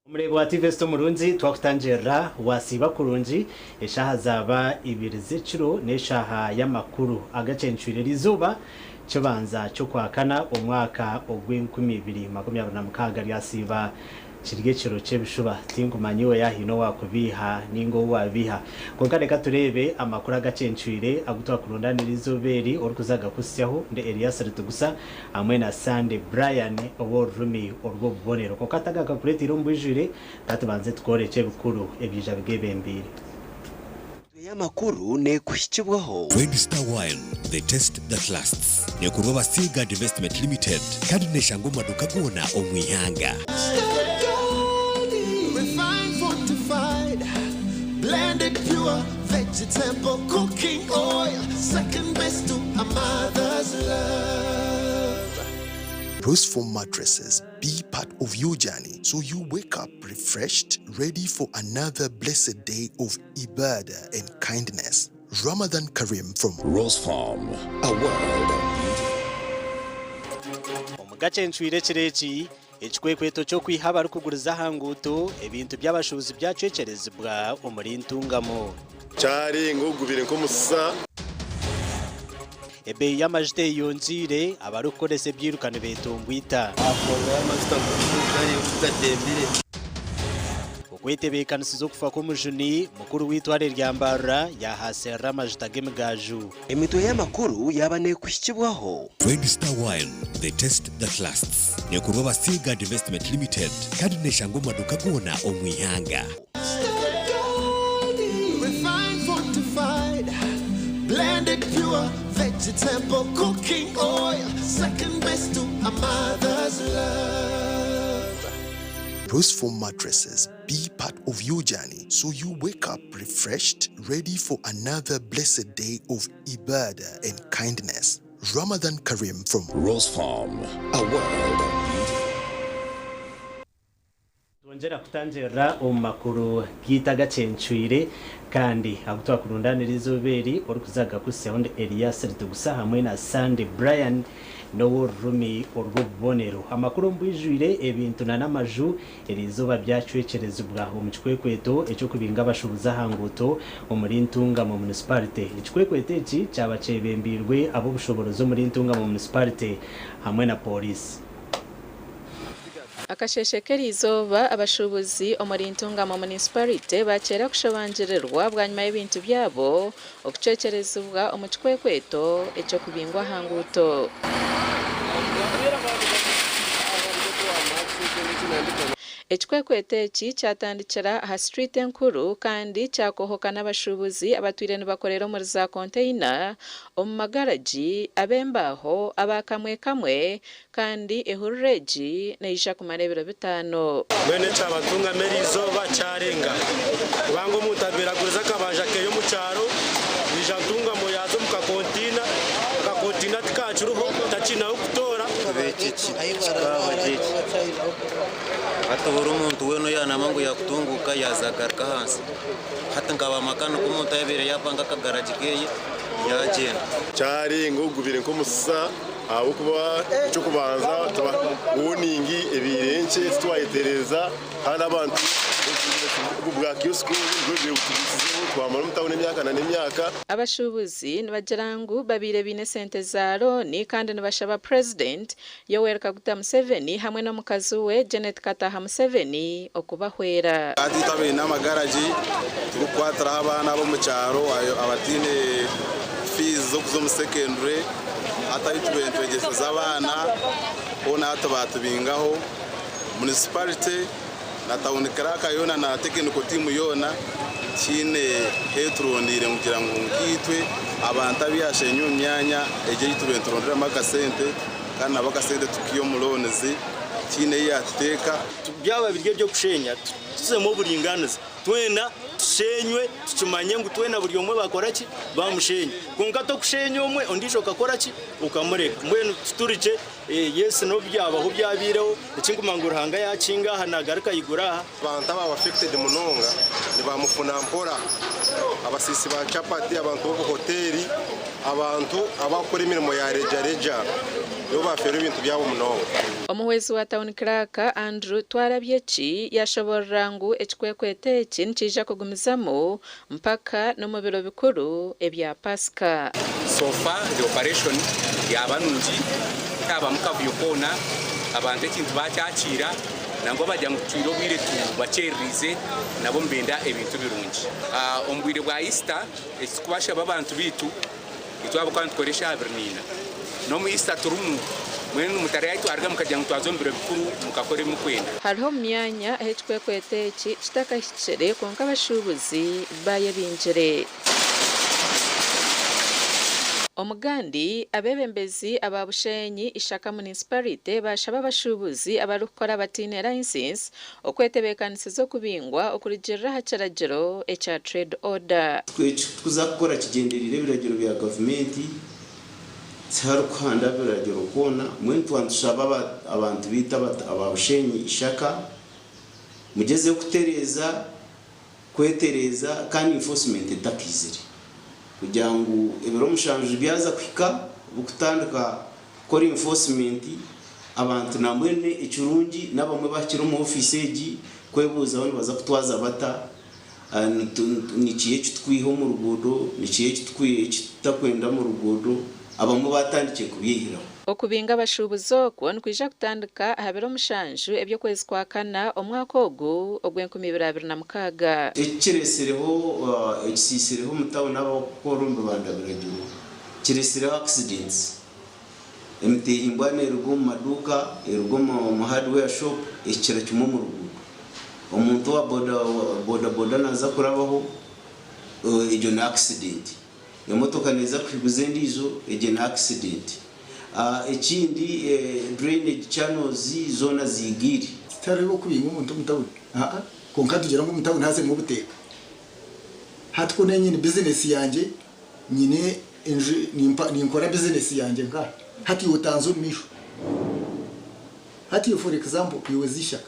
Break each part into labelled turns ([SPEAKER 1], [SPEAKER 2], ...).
[SPEAKER 1] Omureebi wa TV Esita omurungi twakutangirira wasiiba kurungi eshaaha zaaba ibiri z'ekiro n'eshaaha y'amakuru agacencwire eriizooba kibanza ky'okwakana omwaka ogw'enkumi ibiri 26 ryasiiba Kiri ekiro ky'ebishuba, tinkumanya iwe yaaba haine owaakubiiha nainga ou waabiiha. Kwonka reka tureebe amakuru agacencwire agu twakurundaanira eizooba eri, orikuza kugakuhitsyaho ndi Elias Ritugusa hamwe na Sunday Brian ow'orurimi orw'obubonero. Kwonka atagakakureeteire omu bwijwire, ka tubanze tukworekye ebikuru ebiija bigeebembeire.
[SPEAKER 2] Emitwe y'amakuru neekuhikibwaho.
[SPEAKER 3] Red Star Wine, the taste that lasts. Neekorwa aba Seaguard Investment Limited kandi neeshangwa omu maduuka goona omu ihanga.
[SPEAKER 4] Refined, fortified, blended pure vegetable cooking oil, second best to a mother's love.
[SPEAKER 5] Rose Foam mattresses be part of your journey so you wake up refreshed, ready for another blessed day of ibadah and kindness. Ramadan Kareem from
[SPEAKER 3] Rose Farm, a world of beauty.
[SPEAKER 1] Omu gacencwire ekiro eki, ekikwekweto ky'okwiha abarikuguriza aha nguuto ebintu by'abashuubuzi byacwekyerezibwa omuri Ntungamo.
[SPEAKER 6] Kyarenga ogubire nk'omusisa.
[SPEAKER 1] Ebeeyi y'amajuta eyeyongyeire, abarikukoresa ebyiruka nibeetomboita. Okwetebeekanisiza okufa kw'Omujuni, mukuru w'eitware rya Mbarara yaahaasirira amajuta g'emigaaju.
[SPEAKER 2] Emitwe y'amakuru yaaba neekuhikibwaho.
[SPEAKER 3] Red Star Wine, the taste that lasts. Neekorwa aba Seaguard Investment Limited kandi neeshangwa omu maduuka goona omu ihanga.
[SPEAKER 4] Refined, fortified, blended pure vegetable cooking oil, second best to a mother's love.
[SPEAKER 5] Rose Foam mattresses be part of your journey so you wake up refreshed, ready for another blessed day of ibadah and kindness. Ramadan Kareem from
[SPEAKER 3] Rose Farm, a world of beauty.
[SPEAKER 1] Twongyera kutangirira omu makuru gaitu agacencwire kandi agu twakurundaanira eizooba eri, orikuza kugakuhitsyaho ndi Elias Ritugusa hamwe na Sunday Brian n'ow'orurimi orw'obubonero. Amakuru omu bwijwire, ebintu na n'amaju eriizooba byacwekyerezibwa omu kikwekweto eky'okubinga abashuubuzi aha nguuto omuri Ntungamo Munisiparite. Ekikwekweto eki kyaba kyebembeirwe ab'obushoboorozi omuri Ntungamo Munisiparite hamwe na Pooriisi.
[SPEAKER 7] Akasheeshe k'eriizooba, abashuubuzi omuri Ntungamo Munisiparite baakyera kushobangirirwa bwanyima y'ebintu byabo okucwekyerezibwa omu kikwekweto eky'okubingwa aha nguuto. Ekikwekweto eki kyatandikira aha situriiti enkuru kandi kyakohoka n'abashuubuzi abatwire nibakorera omuri za konteyina, omu magaragi, ab'embaaho, aba kamwe kamwe Kandi ehururu egi neija kumara ebiro bitaano.
[SPEAKER 8] Mbwenu ekyabatungamu eri izooba kyarenga, kubanga omuntu abaire agurize akabanja keye omu kyaro, yaija Ntungamo yaaza omu kakontiina, akakontiina tikakiriho, takiine ah'okutoora.
[SPEAKER 9] Eki kikaaba gye hati buri omuntu weena oyanama ngu yakutunguuka yaaza agaruka ahansi. Hati nka ba makanika omuntu ayabaire yapanga akagaragi keye yagyenda.
[SPEAKER 6] Kyarenga ogubire nk'omusisa. Ahabw'okuba eky'okubanza tuba warning ebaire nkye titwayetereeza kandi abantu obu bwa kiosk obu nibwo bubaire butubisizeho twamara omu tawuni emyaka na n'emyaka.
[SPEAKER 7] Abashuubuzi nibagira ngu babaire baine esente za looni kandi nibashaba Purezidenti Yoweri Kaguta Museveni hamwe n'omukazi we Janet Kataha Museveni okubahwera.
[SPEAKER 10] Hati itwe abaine amagaragi turikukwatiraho abaana ab'omu kyaro abataine fiizi z'okuza omu secondary. Hati ahu tubaire nitwegyeseza abaana hoona hati baatubingaho. Munisiparite na tawuni kiraaka yoona na tekiniko tiimu yoona tihaine ahu eturondeire kugira ngu nkaitwe abantu abu yaashenyi omu myanya egi ei tubaire nituronderamu akasente kandi nabo akasente tukaiha omu loonizi tihaine ei yaatuteeka.
[SPEAKER 8] Byaba biri eby'okushenya tuzemu oburingaaniza twena.
[SPEAKER 11] Tushenywe tukimanye ngu twena buri omwe bakora ki? Bamushenya. Kwonka tokushenya omwe ondiijo okakora ki? Okamureka. Mbwenu titurigye, yes n'obu byabaho byabaireho, ekinkumanya ngu Ruhanga yakinga aha nagaruka ayigura aha.
[SPEAKER 6] Abantu ababa affected munonga ni ba mufuna mpora, abasiisi ba chapati, abantu b'obuhoteeri, abantu abakukora emirimo ya rejareja nibo bafeerwa ebintu byabo munonga.
[SPEAKER 7] Omuhwezi wa Town Clerk, Andrew Twarabyeki yashoborora ngu ekikwekweto eki nikiija kugumizamu mpaka n'omu biro bikuru ebya Pasika.
[SPEAKER 12] So far the operation yaaba nungi tihabamu kavuyo koona, abantu ekintu bakyakiira nangwa bagira ngu tutwire obwire tubakyereriize nabo nibenda ebintu birungi. Omu bwire bwa Easter eki turikubashaba abantu baitu itwe ahabw'okuba nitukora eshaaha abiri naina n'omu Easter turimu mbwenu mutaryaitwarira mukagira ngu twaza omu biro bikuru mukakora ebi murikwenda.
[SPEAKER 7] Hariho omu myanya ahu ekikwekweto eki kitakahikire kwonka abashuubuzi baayebingire. Omugandi, abeebembezi aba Bushenyi Ishaka Munisiparite baashaba abashuubuzi abarikukora bataine layisinsi okwetebeekanisiza okubingwa okurugiirira aha kiragiro ekya Trade Order.
[SPEAKER 13] Eki turikuza kukora kigyendereire ebiragiro bya gavumenti, tiharikuhanda biragiro kwona. Mbwenu twaba nitushaba abantu baitu aba Bushenyi Ishaka mugyezeho kutereeza, kwetereeza kandi enforcement etakaizire kugira ngu ebiro mushanju byaza kuhika bukutandika kukora enforcement abantu nambwenu ekirungi nabamwe bahikire omu ofiisi egi kwebuuzaho nibaza kutwaza bata, nikiha ekitukwiha omu ruguudo, nikiha ekitutakwenda omu ruguudo, abamwe batandikire kubyehiraho.
[SPEAKER 7] Okubinga abashuubuzi okwo nikwija kutandika aha biro mushanju eby'okwezi kwa kana omwaka ogu ogw'enkumi ibiri abiri na mukaaga.
[SPEAKER 13] Eki kiretsireho ekisiisireho omu tawuni abakukora omu bibanda biragiro kiretsireho accidents. Emitehimbwa neruga omu maduuka, eruga omu hardware shop ehikira kimwe omu ruguuto. Omuntu owa boda boda naza kurabaho egyo ni accident. Emotoka neeza kuhiguza endiijo egyo ni accident. Ekindi drainage channels zoona ziigaire.
[SPEAKER 14] Tihariho okubinga omuntu omu tawuni aa kwonka nitugira ngu omu tawuni hazemu obuteeka. Hati ku nyine bizinesi yangye nyine enju ninkora bizinesi yangye nkaha hati iwe otanza omu maisho. Hati iwe for example iwe Zishaka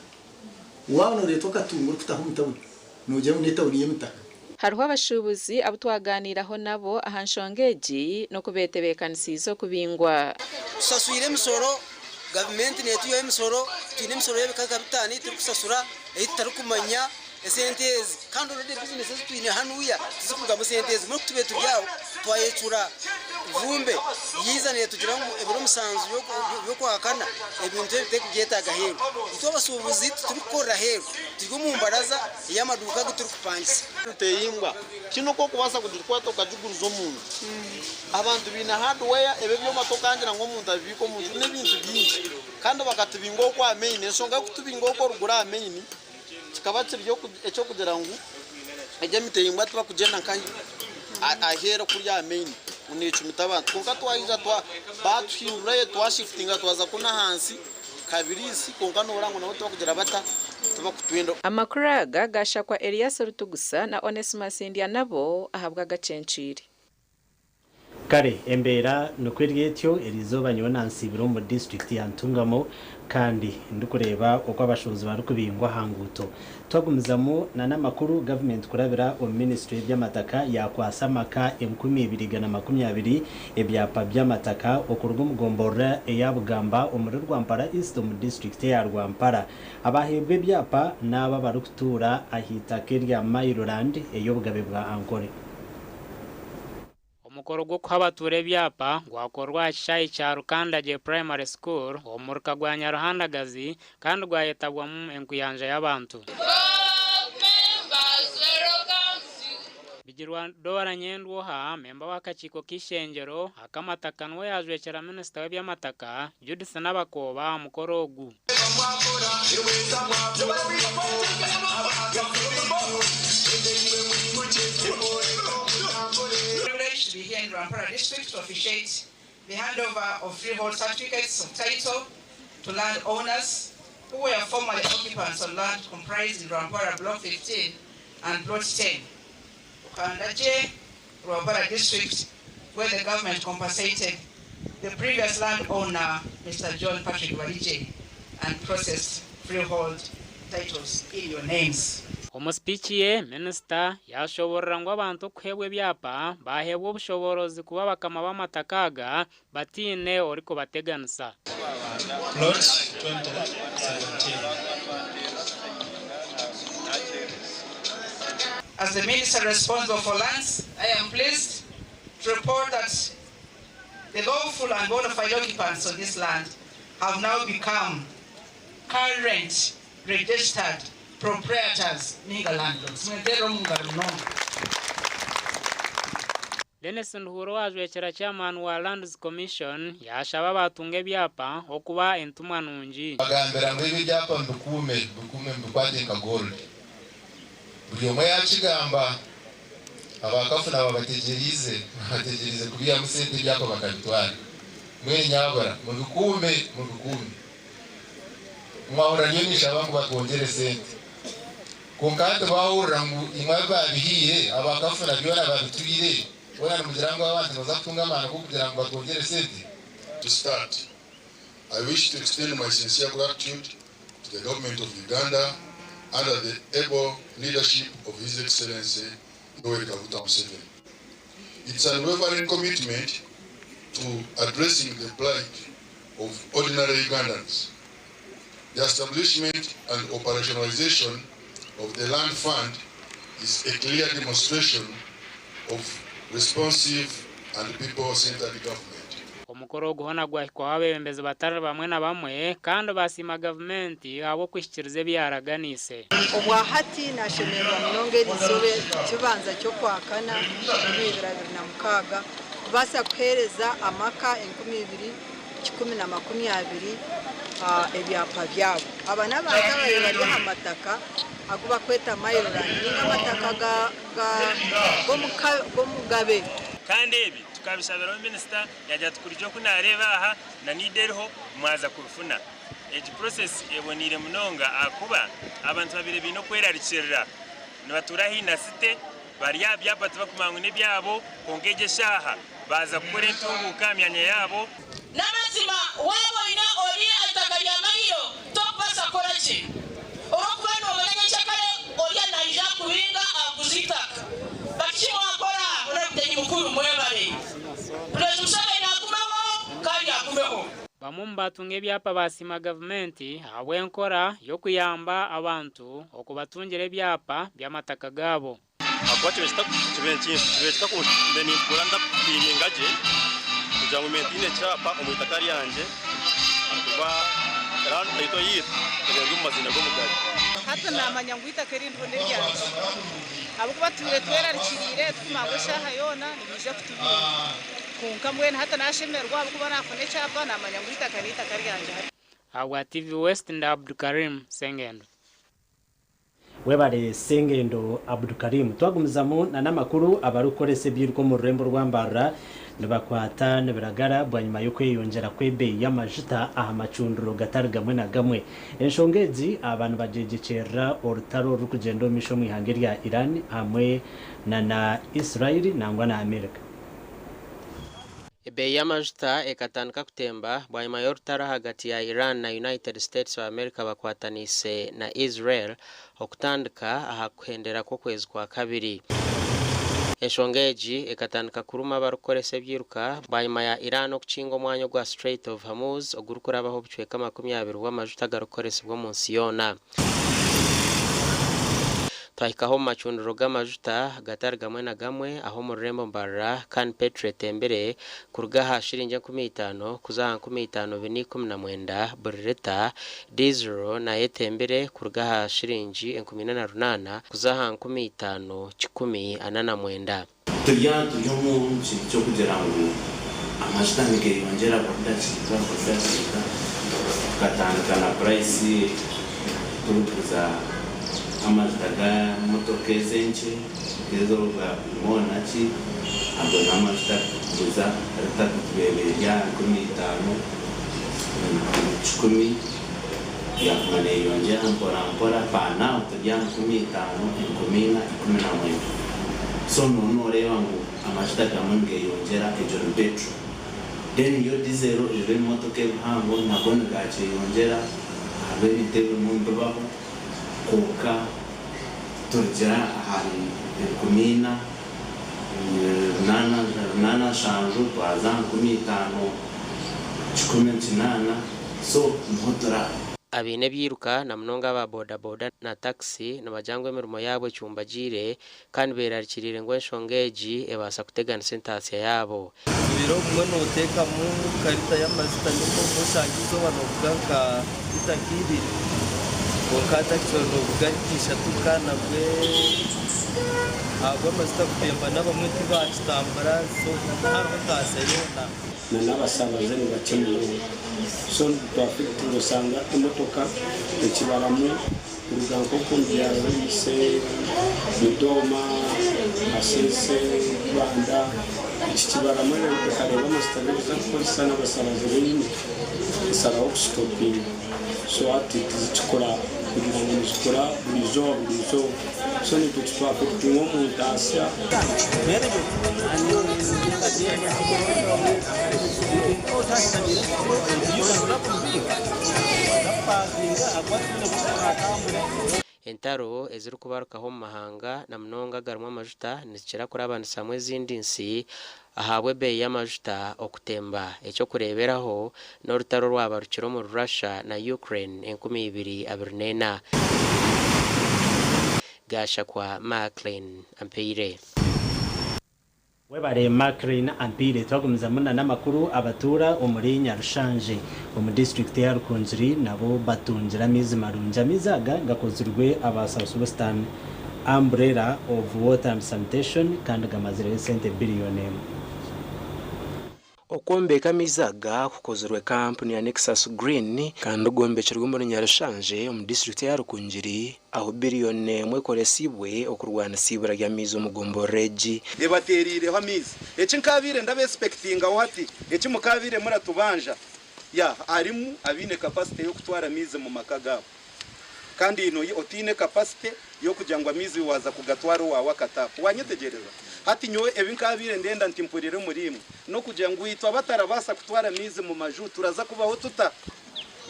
[SPEAKER 14] waaba noreetwa akatunga orikutaha omu tawuni noogira ngu n'etawuni y'emitaka.
[SPEAKER 7] Hariho abashuubuzi abu twagaaniiraho nabo aha nshonga egi n'oku beetebeekanisiize okubingwa.
[SPEAKER 15] Tusaswire emisoro, gavumenti neetwihaho emisoro, twine emisoro y'ebika nka bitaano ei turikusasura ei tutarikumanya esente ezi kandi already bizinesi ezi twine hanuya tizikurugamu esente ezi. Mbwenu ku tubaire turi aho twayecura vumbe yaija neetugira ngu ebiro musanju by'okwakana ebintu ebi terikubyetaaga aheeru. Itwe abashuubuzi titurikukorera aheeru, turi omu mbaraza ey'amaduuka agu turikupangisa.
[SPEAKER 16] Ruteyimbwa tihaine oku orikubaasa kugikwata okagiguriza omuntu. Abantu baine hardware, ebi ebyoma tokangira ngu omuntu abibiike omu nju n'ebintu bingi. Kandi bakatubinga okwo aha main. Enshonga y'okutubinga okwo oruguru aha main kikaba kiri eky'okugira ngu egyo emiteyimbwa tibakugyenda nkahi aheeru kuriya aha main ngu necumita abantu. Kwonka twaija batuhindurayo twashifutinga twaza kunu ahansi. Kabiriisi kwonka noorora ngu nabo tibakugira bata? Tibakutwenda.
[SPEAKER 7] Amakuru aga gaashakwa Elias Rutugusa na Onesmus Ndyanabo ahabw'agacencwire.
[SPEAKER 1] Kare embeera nikwo eri etyo, eriizooba nyowe nansiibire omu disiturikiti ya Ntungamo kandi ndikureeba oku abashuubuzi barikubingwa aha nguuto. Twagumizamu na n'amakuru, gavumenti kurabira omu minisitule y'eby'amataka yaakwasa amaka 2,220 ebyapa by'amataka okuruga omu gomborora eya Bugamba omuri Rwampara East omu disiturikiti eya Rwampara. Abaheebwa ebyapa n'abo abarikutuura ah'eitaka erya Mailoland ey'obugabe bwa Ankole.
[SPEAKER 17] Omukoro gw'okuha abatuura ebyapa gwakorwa aha kishaayi kya Rukandagye Primary School omu muruka gwa Nyaruhandagazi kandi gwayetabwamu enkuyanja y'abantu. Bigirwa Dora Nyendwoha, memba w'akakiiko k'eishengyero ak'amataka niwe yaajwekyera minisita w'eby'amataka, Judith Nabakooba aha mukoro ogu.
[SPEAKER 18] Privileged to be here in Rwampara district to officiate the handover of freehold certificates of title to land owners who were formerly occupants on land comprised in Rwampara Block 15, and Plot 10, Rukandagye, Rwampara District, where the government compensated the previous landowner, Mr. John Patrick Barigye, and processed freehold titles in your names.
[SPEAKER 17] Omu sipiiki ye, minisita yashoborora ngu abantu okuheebwa ebyapa baheebwa obushoboorozi kuba bakama b'amataka aga bataine orikubateganisa.
[SPEAKER 19] Plot 2017.
[SPEAKER 18] As the minister responsible for lands, I am pleased to report that the lawful and bona fide occupants of this land have now become current registered proprietors, ninga landlords. Mwendero mungaro munonga.
[SPEAKER 17] Denis Nduhura owajwekyera chairman wa Lands Commission yashaba abatunga ebyapa okuba entumwa nungi.
[SPEAKER 19] Bagambira ngu ebi ebyapa mubikuume, mubikuume mubikwate nka gold. Buri omwe yakigamba, aba kafuna babategyereize, babategyereize kubiihamu sente ebyapa bakabitwara. Mbwenu nyabura mubikuume, mubikuume. Mwahurira nyowe ninshaba ngu batwongyere sente. Kwonka hati baahurira ngu imwe abu baabihaire, aba kafuna byona babitwire, boona nimugira ngu abantu nibaza kutunga amaani g'okugira ngu batwongyere sente?
[SPEAKER 20] To start, I wish to extend my sincere gratitude to the government of Uganda under the able leadership of His Excellency Yoweri Kaguta Museveni. It's an unwavering commitment to addressing the plight of ordinary Ugandans. The establishment and operationalization of the Land Fund is a clear demonstration of responsive and people-centered government.
[SPEAKER 17] Omukoro ogu hoona gwahikwaho abeebembezi batari bamwe na bamwe kandi baasiima gavumenti ahabw'okuhikiiriza ebi yaaraganiise.
[SPEAKER 21] Obwahati nashemererwa munonga erizooba ekibanza ky'okwakana 2026 kubaasa kuheereza amaka 2120 ebyapa byabo. Aba n'abantu ababaire bari aha mataka agu barikweta Mailo Land ninga amataka g'omugabe.
[SPEAKER 22] Kandi ebi tukabishabiraho minisita yaagira ati kuruga oku naareeba aha na need eriho mwaza kubifuna. Egi process eboneire munonga ahakuba abantu babaire baine okwerarikirira nibatuura haihi na city bari aha byapa tibakumanya ngu n'ebyabo kwonka egi eshaaha baaza kukora entunguuka aha myanya yaabo.
[SPEAKER 23] N'amazima waaba oine ori aha itaka rya mailo tokubaasa kukora gye olw'okuba noomanya nyekyakare oriya naija kukubinga akuguze eitaka. But ki mwakora honourable Mugyenyi Mukuru mwebare. Purezi Museveni agumeho kandi agumeho.
[SPEAKER 17] Bamwe omu baatunga ebyapa baasiima gavumenti ahabw'enkora y'okuyamba abantu okubatungira ebyapa by'amataka gaabo.
[SPEAKER 24] Ahakuba kibaire kitakunshemeza nimpurira ntakufiiringa gye kugira ngu mbe ntaine kyapa omu itaka ryangye ahakuba land title yaitu eba eri omu maziina g'omugabe.
[SPEAKER 25] Hati naamanya ngu eitaka eri ndiho n'eryangye ahabw'okuba tutwire twerarikiriire turikumanya ngu eshaaha yoona nibaija kutubinga. Kwonka mbwenu hati naashemererwa ahabw'okuba naafuna ekyapa naamanya ngu eitaka n'eitaka ryangye hati.
[SPEAKER 17] Ahabwa TV West ndi Abdukarim Sengendo.
[SPEAKER 1] Webare Sengendo Abdukarim. Twagumizamu na n'amakuru, abarikukoresa ebyiruka omu rurembo rwa Mbarara nibakwata nibiragara bwanyima y'okweyongyera kw'ebeeyi y'amajuta aha macundiro gatari gamwe na gamwe. Enshonga egi aba nibagyegyekyerera orutaro orurikugyenda omu maisho omu ihanga erya Iran hamwe na na Israel nangwa na America.
[SPEAKER 26] Ebeeyi y'amajuta ekatandika kutemba bwanyima y'orutaro ahagati ya Iran na United States of America bakwataniise na Israel okutandika aha kuhendera kw'okwezi kwa kabiri. Enshonga egi ekatandika kuruma abarikukoresa ebyiruka bwanyima ya Iran okukinga omwanya ogwa Strait of Hormuz ogurikurabaho obucweka 20 bw'amajuta agarikukoresibwa omu nsi yoona. Twahikaho omu macundiro g'amajuta gatari gamwe na gamwe ahu omu rurembo Mbarara kandi petro etembire kuruga aha shiringi 5000 kuza aha 5419 buri rita, diesel nayo etembire kuruga aha shiringi 4800 kuza aha 5149.
[SPEAKER 13] Turi aha turi omu kintu ky'okugira ngu amajuta nigeyongyera buri dakiika buri dakiika tukatandika na purayisi turikuguza amajuta ga motoka ezi enkye nk'ez'obwa ki ago n'amajuta turikuguza rita tubaire eri aha 5000 100. Yaaguma neeyongyera mpora mpora by now turi aha 50, 40, 19. So nooba nooreeba ngu amajuta garimu nigeyongyera egyo ni petrol. Then yo diesel eb'ebimotoka ebihango nago nigakyeyongyera ahabw'ebintu ebirimu nibibaho kwonka turugira ahari 4000, 870 twaza aha 5800 so niho turi aho.
[SPEAKER 26] Abaine ebyiruka na munonga aba boda boda na taxi nibagira ngu emirimo yaabo ecumbagiire kandi berarikiriire ngu enshonga egi ebaasa kuteganisa entaasya yaabo.
[SPEAKER 2] Obwire obumwe noteekamu nka lita y'amajuta ninga obumwe oshanga eizooba novuga nka lita nk'ibiri kwonka hati actually novuga lita ishatu kandi nabwe ahabw'amajuta kutemba n'abamwe tibakitambura so tihariho ntaasya yoona.
[SPEAKER 3] Na n'abasabaze ni bakye munonga so nituaffectinga osanga emotoka ekibaramu kuruga nk'oku omu byaro Bise, Mudoma, Kasese, Ibanda eki kibaramu ekareeba amajuta g'okuza kukozesa n'abasabaze benyini esaraho kusitopinga so hati tizikikora kugira ngu nizikora buri izooba buri izooba so nitwe kitwafectinga omu ntaasya.
[SPEAKER 26] Entaro ezirikubarukaho omu mahanga na munonga agarimu amajuta nizikira kurabanisamu ezindi nsi ahabw'ebeeyi y'amajuta okutemba. Eky'okureeberaho n'orutaro orwabarukire omuri Russia na Ukraine 2024. Gashakwa Maclean Ampeire.
[SPEAKER 1] Webare Maclean Ampeire. Twagumizamu na n'amakuru, abatuura omuri Nyarushanje omu disiturikiti ya Rukungiri nabo batungire amaizi marungi. Amaizi aga gakozirwe aba South Western Umbrella of Water and Sanitation kandi gamazireho esente biliyoni 1.
[SPEAKER 4] Okwombeka amaizi aga kukozirwe kampuni ya Nexus Green kandi gombekirwe omuri Nyarushanje omu disiturikiti ya Rukungiri ahu biliyoni 1 ekoresibwe okurwanisa ibura ry'amaizi omu gomborora egi.
[SPEAKER 5] Ebateeriireho amaizi. Eki nkaabaire ndabeesipekitingaho hati, eki mukaabaire muratubanja, ya harimu abaine capacity y'okutwara amaizi mu maka gaabo. Kandi ino otaine capacity y'okugira ngu amaizi waaza kugatwara owaawe akataapu. Waanyetegyereza? Hati nyowe ebi nkaabaire ndenda nti mpurire omuri imwe, n'okugira ngu itwe abatarabaasa kutwara amaizi mu maju turaza kubaho tuta?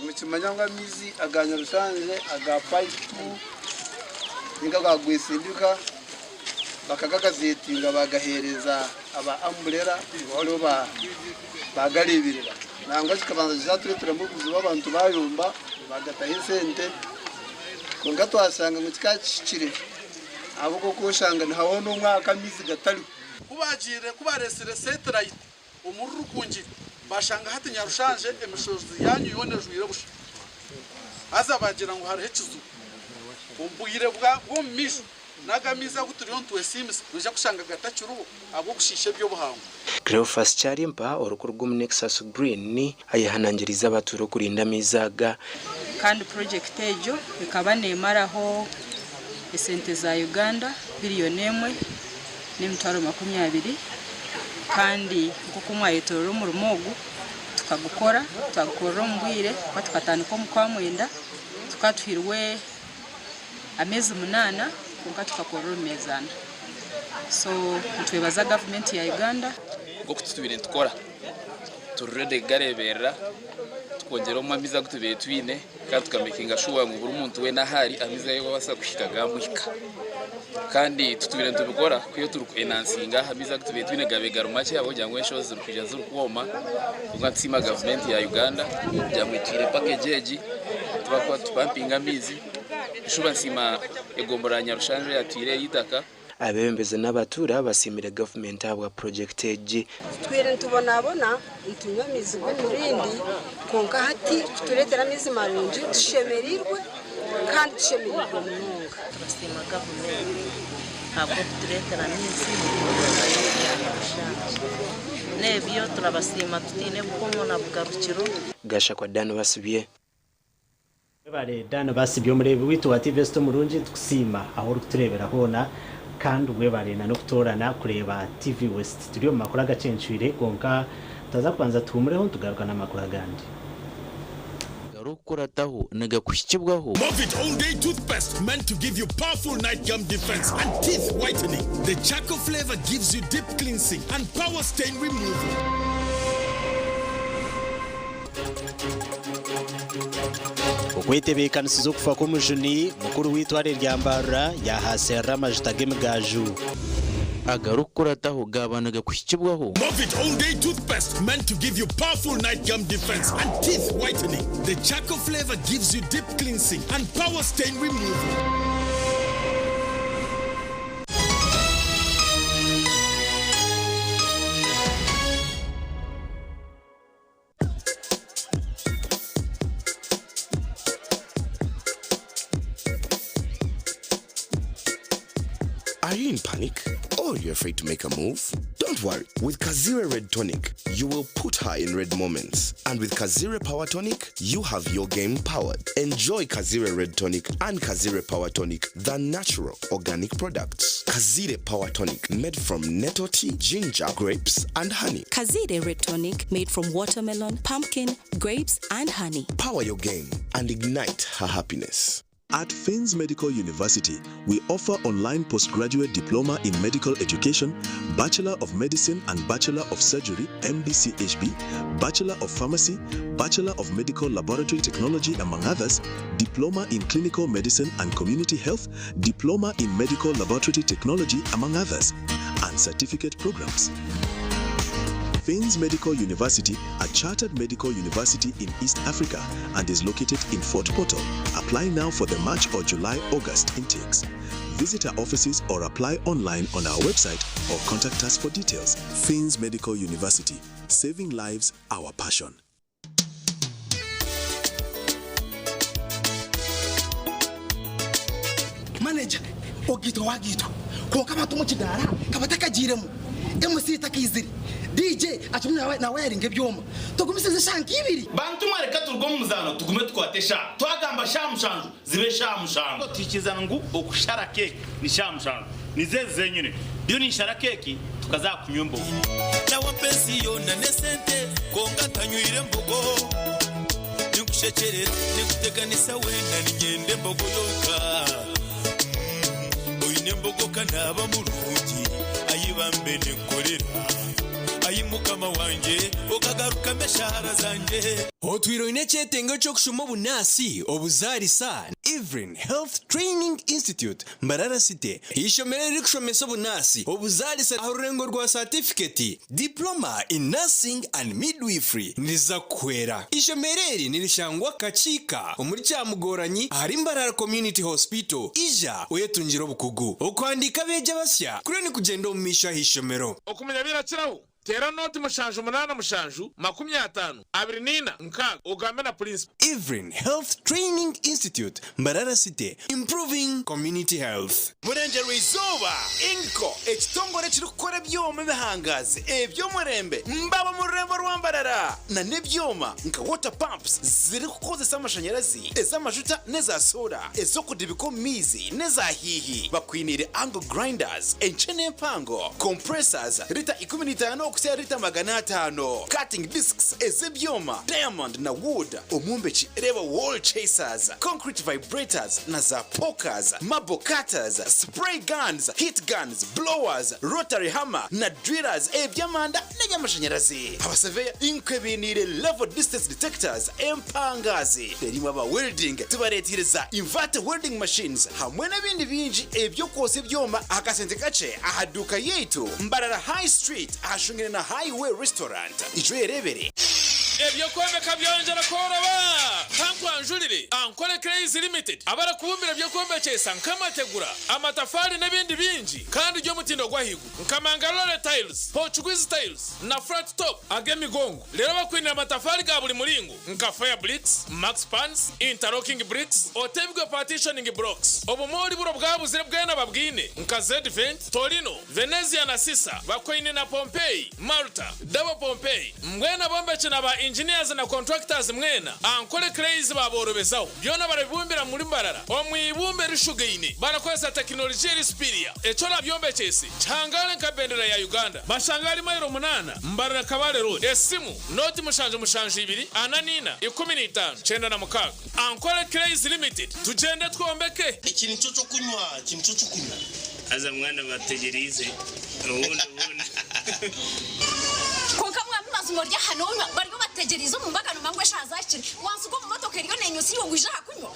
[SPEAKER 9] Nimukimanya ngu amaizi aga Nyarushanje aga pipe ninga aga Gwesindika bakagagazetinga bagahereza aba Umbrella ngu bariho bagareberera. Nangwa kikabanza kyatureteramu obuzibu, abantu bayomba bagataho esente, kwonka twashanga ngu kikaba kihikire ahabw'okuba oshanga nihabaho n'omwaka amaizi gatariho.
[SPEAKER 10] Ku bagiire ku bareesire satellite omuri Rukungiri, bashanga hati Nyarushanje emishozi yanyu yoona ejwire busha, haza bagira ngu hariho ekizibu. Omu bwire bw'omu maisho n'aga amaizi agu turiyo nitwesiimisa noija kushanga gatakiriho ahabw'okushiisha eby'obuhangwa.
[SPEAKER 4] Cleophas Kyarimpa orikuruga omu Nexus Green ayehanangiriza abatuura okurinda amaizi aga.
[SPEAKER 27] Kandi purojekiti egyo ekaba neemaraho esente za Uganda biliyoni 1.220, kandi nk'oku mwayetorora omurimo ogu tukagukora, twagukorera omu bwire kuba tukatandika omu kwa mwenda, tukaba tuhirwe ameezi 8, kwonka tukakorera omu meezi 4. So nitwebaza gavumenti ya Uganda.
[SPEAKER 28] Nk'oku tutubaire nitukora, turi ready kugareeberera, tukongyeramu amaizi agu tubaire twine kandi tukamakinga sure ngu buri muntu weena ahari amaizi agu babaasa kuhika gamuhika. Kandi tutubaire nitubikora kuyo turi kuenhancinga amaizi agu tubaire twine gabe gari makye ahabw'okugira ngu enshozi zirikwija zirikwoma. Kwonka nitusiima gavumenti ya Uganda kugira ngu etuhaire package egi tubakuba tupampinga amaizi. Nshuba nsiima egombolola ya Nyarushanje eyatwire eitaka.
[SPEAKER 4] Abebembezi n'abatuura basiimire gavumenti ahabwa purojekiti egi.
[SPEAKER 21] Twire nitubonabona nitunywa amaizi g'omurindi, kwonka hati kutureetera amaizi marungi tushemereirwe kandi tushemereirwe munonga.
[SPEAKER 29] Turasiima gavumenti ahabw'okutureetera amaizi omu ya Nyarushanje. N'ebyo turabasiima tutaine bukomo na bugarukiro.
[SPEAKER 4] Gashakwa Dan Basibye.
[SPEAKER 1] Webare Dan Basibye. Omureebi witu wa TV West omurungi, tukusiima aho orikutureebera hoona kandi webare na n'okutoorana kureeba TV West. Turi omu makuru agacencwire, kwonka tutaza kubanza tuhumureho, tugaruka n'amakuru agandi.
[SPEAKER 13] Agarikukurataho nigakuhikibwaho.
[SPEAKER 6] Movit All Day Toothpaste meant to give you powerful night gum defense and teeth whitening. The charcoal flavor gives you deep cleansing and power stain removal.
[SPEAKER 1] Okwetebeekanisiza okufa kw'omujuni, mukuru w'eitware rya Mbarara yaahaserera amajuta g'emigaaju.
[SPEAKER 13] Agarikukurataho gaaba nigakuhikibwaho.
[SPEAKER 6] Movit All Day Toothpaste meant to give you powerful night gum defense and teeth whitening. The charcoal flavor gives you deep cleansing and power stain removal.
[SPEAKER 7] Are you in panic? Or you're afraid to make a move? Don't worry. With Kazire Red Tonic, you will put her in red moments. And with Kazire Power Tonic, you have your game powered. Enjoy Kazire Red Tonic and Kazire Power Tonic, the natural organic products. Kazire Power Tonic, made from nettle tea, ginger, grapes, and honey.
[SPEAKER 8] Kazire Red Tonic made from watermelon, pumpkin, grapes, and honey.
[SPEAKER 7] Power your game and ignite her happiness.
[SPEAKER 11] At Finns Medical University, we offer online postgraduate diploma in medical education, Bachelor of Medicine and Bachelor of Surgery, MBCHB, Bachelor of Pharmacy, Bachelor of Medical Laboratory Technology, among others, Diploma in Clinical Medicine and Community Health, Diploma in Medical Laboratory Technology, among others, and certificate programs. Finns Medical University, a chartered medical university in East Africa and is located in Fort Portal. Apply now for the March or July August intakes. Visit our offices or apply online on our website or contact us for details. Finns Medical University, saving lives, our passion.
[SPEAKER 12] Manager ogaitwa wagaitwa kwonka abantu omu kidaara ka batakagiiremu, MC takaizire, DJ akirimu nawayaringa ebyoma. Tugumisirize eshaaha nka ibiri.
[SPEAKER 14] Bantu mwe reka turuge omu muzaano tugume tukwate eshaaha. Twagamba shaaha mushanju zibe shaaha mushanju. Twikiriza ngu okushara keeki ni shaaha mushanju. Nizo ezi zenyine. Ndiyo ninshara keeki tukaza aha kunywa embogo.
[SPEAKER 15] Nawe ampa ensi yoona n'esente kwonka ntanywire mbogo Ninkushekyerera ninkuteganisa weena niinyenda embogo yonka Mm, Oine embogo ka naaba murungi Ayi bambe ninkukorera Ayi mukama wangye okagarukamu eshaara zangye.
[SPEAKER 16] Otwire oine ekyetengo ky'okushoma obunaasi, obuzaarisa, Evelyn Health Training Institute, Mbarara City, eishomero eririkushomesa obunaasi, obuzaarisa aha rurengo rwa saatifiketi, Diploma in Nursing and Midwifery, niriza kukuhwera. Eishomero eri nirishangwa Kakiika omuri Kyamugoranyi ahari Mbarara Community Hospital. Ija oyetungire obukugu. Okuhandiika abeegi abasya kuriyo nikugyenda omu maisho aha ishomero.
[SPEAKER 18] Okumanya birakiraho, teera nooti 7 87 54 6 ogambe na purinsipo.
[SPEAKER 16] Evelyn Health Training Institute, Mbarara City, improving community health.
[SPEAKER 30] Murengyerwa izooba, Ingco, ekitongore ekirikukora ebyoma ebihangazi eby'omurembe mbaba omu rurembo rwa Mbarara na n'ebyoma nka water pumps zirikukozesa amashanyarazi, ez'amajuta n'eza soora, ez'okudibika omu maizi n'eza hiihi. Bakwiniire angle grinders enkye n'empango, compressors rita 15 okuhitsya rita 500, cutting discs ez'ebyoma, diamond na wood. Omwombeki reeba wall chasers, concrete vibrators na za pokers, marble cutters, spray guns, heat guns, blowers, rotary hammer na drillers eby'amanda n'eby'amashanyarazi. Abaseveya Ingco ebainiire level distance detectors empangazi. Reero imwe aba welding tubareeteire za inverter welding machines hamwe n'ebindi bingi eby'okwotsya ebyoma aha kasente kakye aha duuka yaitu Mbarara High Street ahashungaine na Highway Restaurant. Ija oyereebere.
[SPEAKER 18] Eby'okwombeka byongyera kworoba! Kankwanjurire Ankole Clays Limited abarikubumbira eby'okwombekyesa nk'amategura, amatafaari n'ebindi bingi kandi by'omutindo gw'ahaiguru nka Mangalore Tiles, Portuguese Tiles na Flat Top ag'emigongo. Reero bakwinire amatafaari ga buri muringo nka Fire Bricks, Max Pans, Interlocking Bricks, Otebwe Partitioning Blocks. Obumoori buri obwabuzire bwena babwine nka Zedvent, Torino, Venezia na Sisa. Bakwaine na Pompeii, Malta, Double Pompeii. Mbwenu abombeki na ba engineers na contractors mwena, Ankole Clays baaborobezaho. Byona barabibumbira muri Mbarara omu ibumba erishugaine barakozesa tekinologiya eri superior. Eki orabyombekyese kihangare nka bendera ya Uganda. Bashange ahari mailo munaana Mbarara Kabale Road. Esimu, nooti 772 44 56. Ankole Clays Limited, tugyende twombeke.
[SPEAKER 2] Eki nikyo ky'okunywa, eki nikyo ky'okunywa.
[SPEAKER 3] Haza mwana bategyereize obundi obundi.
[SPEAKER 17] Kwonka mwami mazima ori aha nonywa bariyo bategyereize omu mbaga nomanya ngu eshaaha zahikire wansiga omu motoka eriyo nenywa iwe ngu ija aha kunywa.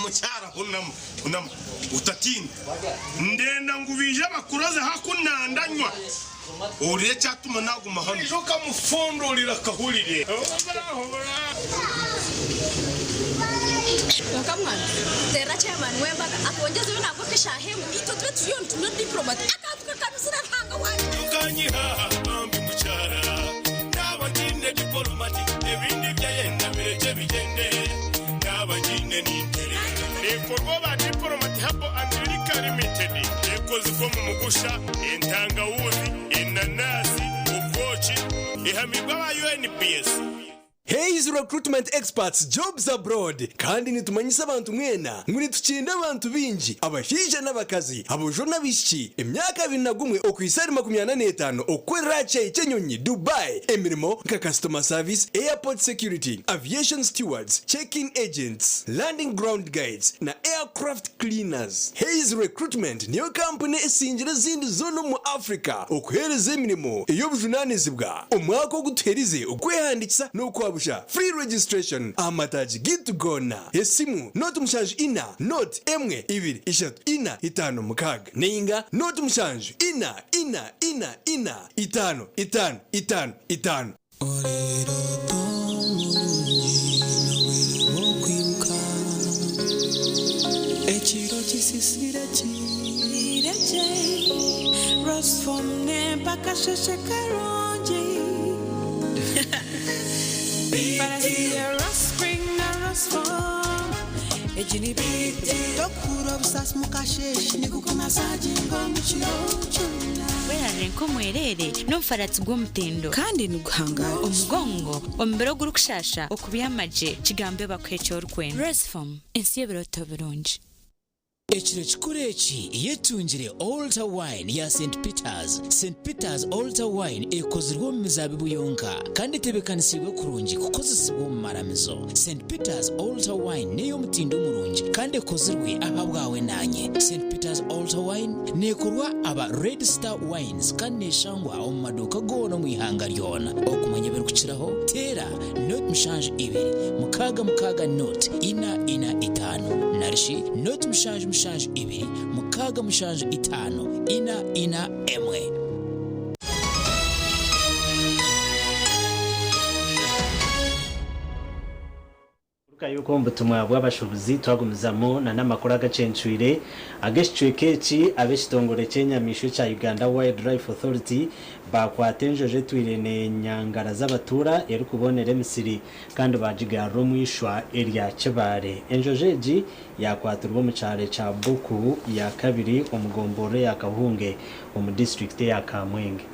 [SPEAKER 2] Mukyara hunama, hunama, otatiina. Ndenda ngu baije bakuroze haku nandanywa, ohurire ekyatuma naguma hanu. Oija okamufundurira akahurire.
[SPEAKER 17] Kwonka mwana terera chairman w'embaga atwongyezeyo nangwa nk'eshaaha emwe itwe tube turiyo nitunywa diplomat akantu kakanuzire Ruhanga wangye.
[SPEAKER 15] Tokanyiha bambi mukyara, naaba ngiine dipolomati ebindi byayenda birekye bigyende, naaba ngiine ninterera. Neekorwa aba Diplomat Herbal and Liquor Limited. Ekozirwe omu mugusha, entangawuzi, enanasi, obwoki. Ehamiibwe aba UNBS.
[SPEAKER 16] Hays Recruitment Experts Jobs Abroad kandi nitumanyisa abantu mwena ngu nitukinda abantu baingi abashaija n'abakazi, aboojo n'abaishiki, emyaka 21 okuhitsya ahari 45 okukorera aha kishaayi ky'enyonyi Dubai emirimo nka Customer Service, Airport Security, Aviation Stewards, Check-in Agents, Landing Ground Guides na Aircraft Cleaners. Hays Recruitment niyo kampuni esingire ezindi zoona omu Africa okuheereza emirimo ey'obujunaanizibwa. Omwaka ogu tuherize okwehandiikisa n'okwabusha, free registration, aha mataagi gaitu goona. Esimu, 074 0 1 2 3 4 5 6 nainga 07 4 4 4 4 5 5 5 5.
[SPEAKER 19] Oriroota omurungi n'obwire bw'okwimuka, ekiro kisisire kiire gye, Rosform nempa akasheshe karungi. Farasi ya Rospring na Rosform, egi ni BT.
[SPEAKER 12] Tokuhurira obusaasi mu kasheeshe, nigukumasaginga omu kiro kyona.
[SPEAKER 20] Werarire nk'omwereere n'omufaratsi gw'omutindo.
[SPEAKER 27] Kandi niguhangaara.
[SPEAKER 20] Omugongo, omubiri ogurikushaasha, okubyama gye, kigambe bakuhe eki orikwenda. Rosform, ensi y'ebirooto birungi.
[SPEAKER 30] Ekiro kikuru eki yetungire Altar Wine ya Saint Peters. Saint Peters Altar Wine ekozirwe omu mizaabibu yonka kandi etebeekanisiibwe kurungi kukozesibwa omu maramizo. Saint Peters Altar Wine n'ey'omutindo murungi kandi ekozirwe ahabwawe naanye. Saint Peters Altar Wine neekorwa aba Red Star Wines kandi neeshangwa omu maduuka goona omu ihanga ryona. Okumanya ebirikukiraho, teera nought 72 6 6 nought 4 4 5 narishi nought 7 7 2 6 7 5 4 4 1.
[SPEAKER 1] Turukayo okwo omu butumwa bw'abashuubuzi twagumizamu na n'amakuru agacencwire ag'ekicweka eki ab'ekitongore ky'enyamaishwa ekya Uganda Wildlife Authority baakwata enjojo etwire n'enyangara z'abatuura erikubonera emisiri kandi baagigarura omu ishwa erya Kibaale. Enjojo egi yaakwatirwa omu kyaro ekya Buku ya kabiri omu gomborora eya Kahunge omu disiturikiti eya Kamwenge.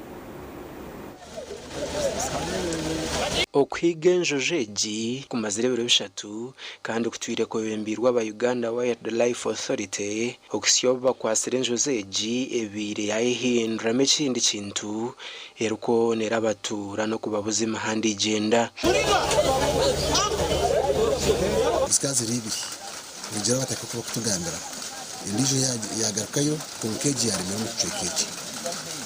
[SPEAKER 4] Okuhiiga enjojo egi kumazire ebiro bishatu kandi kutwire kwebembeirwe aba Uganda Wildlife Authority okuhitsya obu bakwatsire enjojo egi ebaire yayehinduramu ekindi kintu erikwonera abatuura n'okubabuza emihanda egyenda.
[SPEAKER 22] Zikaba ziri ibiri, nigira abataka oku bakutugambira, endiijo yaagarukayo kwonka egi yaaremera omu kicweka eki.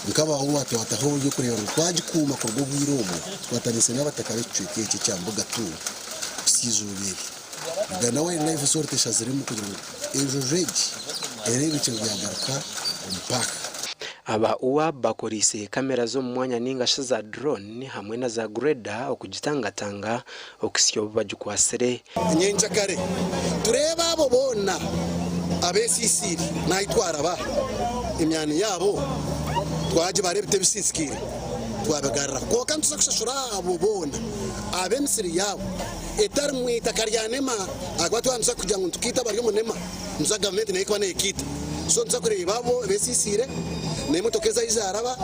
[SPEAKER 22] Nkabaho twataho oburyo kureeba ngu twagikuuma kuruga obwire obwo tukwataniise n'abataka b'ekicweka eki ekya Mbuga tu kuhitsya eizooba eri. Uganda Wildlife Authority eshaziremu kugira ngu enjojo egi ereebekye ngu yaagaruka omu paaka.
[SPEAKER 4] Aba UAB bakoreise kamera z'omu mwanya ninga shi za drone hamwe na za grader okugitangatanga okuhitsya obu bagikwatsire.
[SPEAKER 22] Nyenkyakare tureebe abo boona abeesiisiire n'ahu twaraba, emyani yaabo twagibara ebiti ebisiisikaire twabigarura. Kwonka nituza kushashura abo boona ab'emisiri yaabo etari mu itaka rya nema ahakuba twaba nituza kugira ngu nitukiita abari omu nema, nituza gavumenti neyo ekuba neekiita. So nituza kureeba abo abeesiisiire n'emotoka ezi ahu zaaraba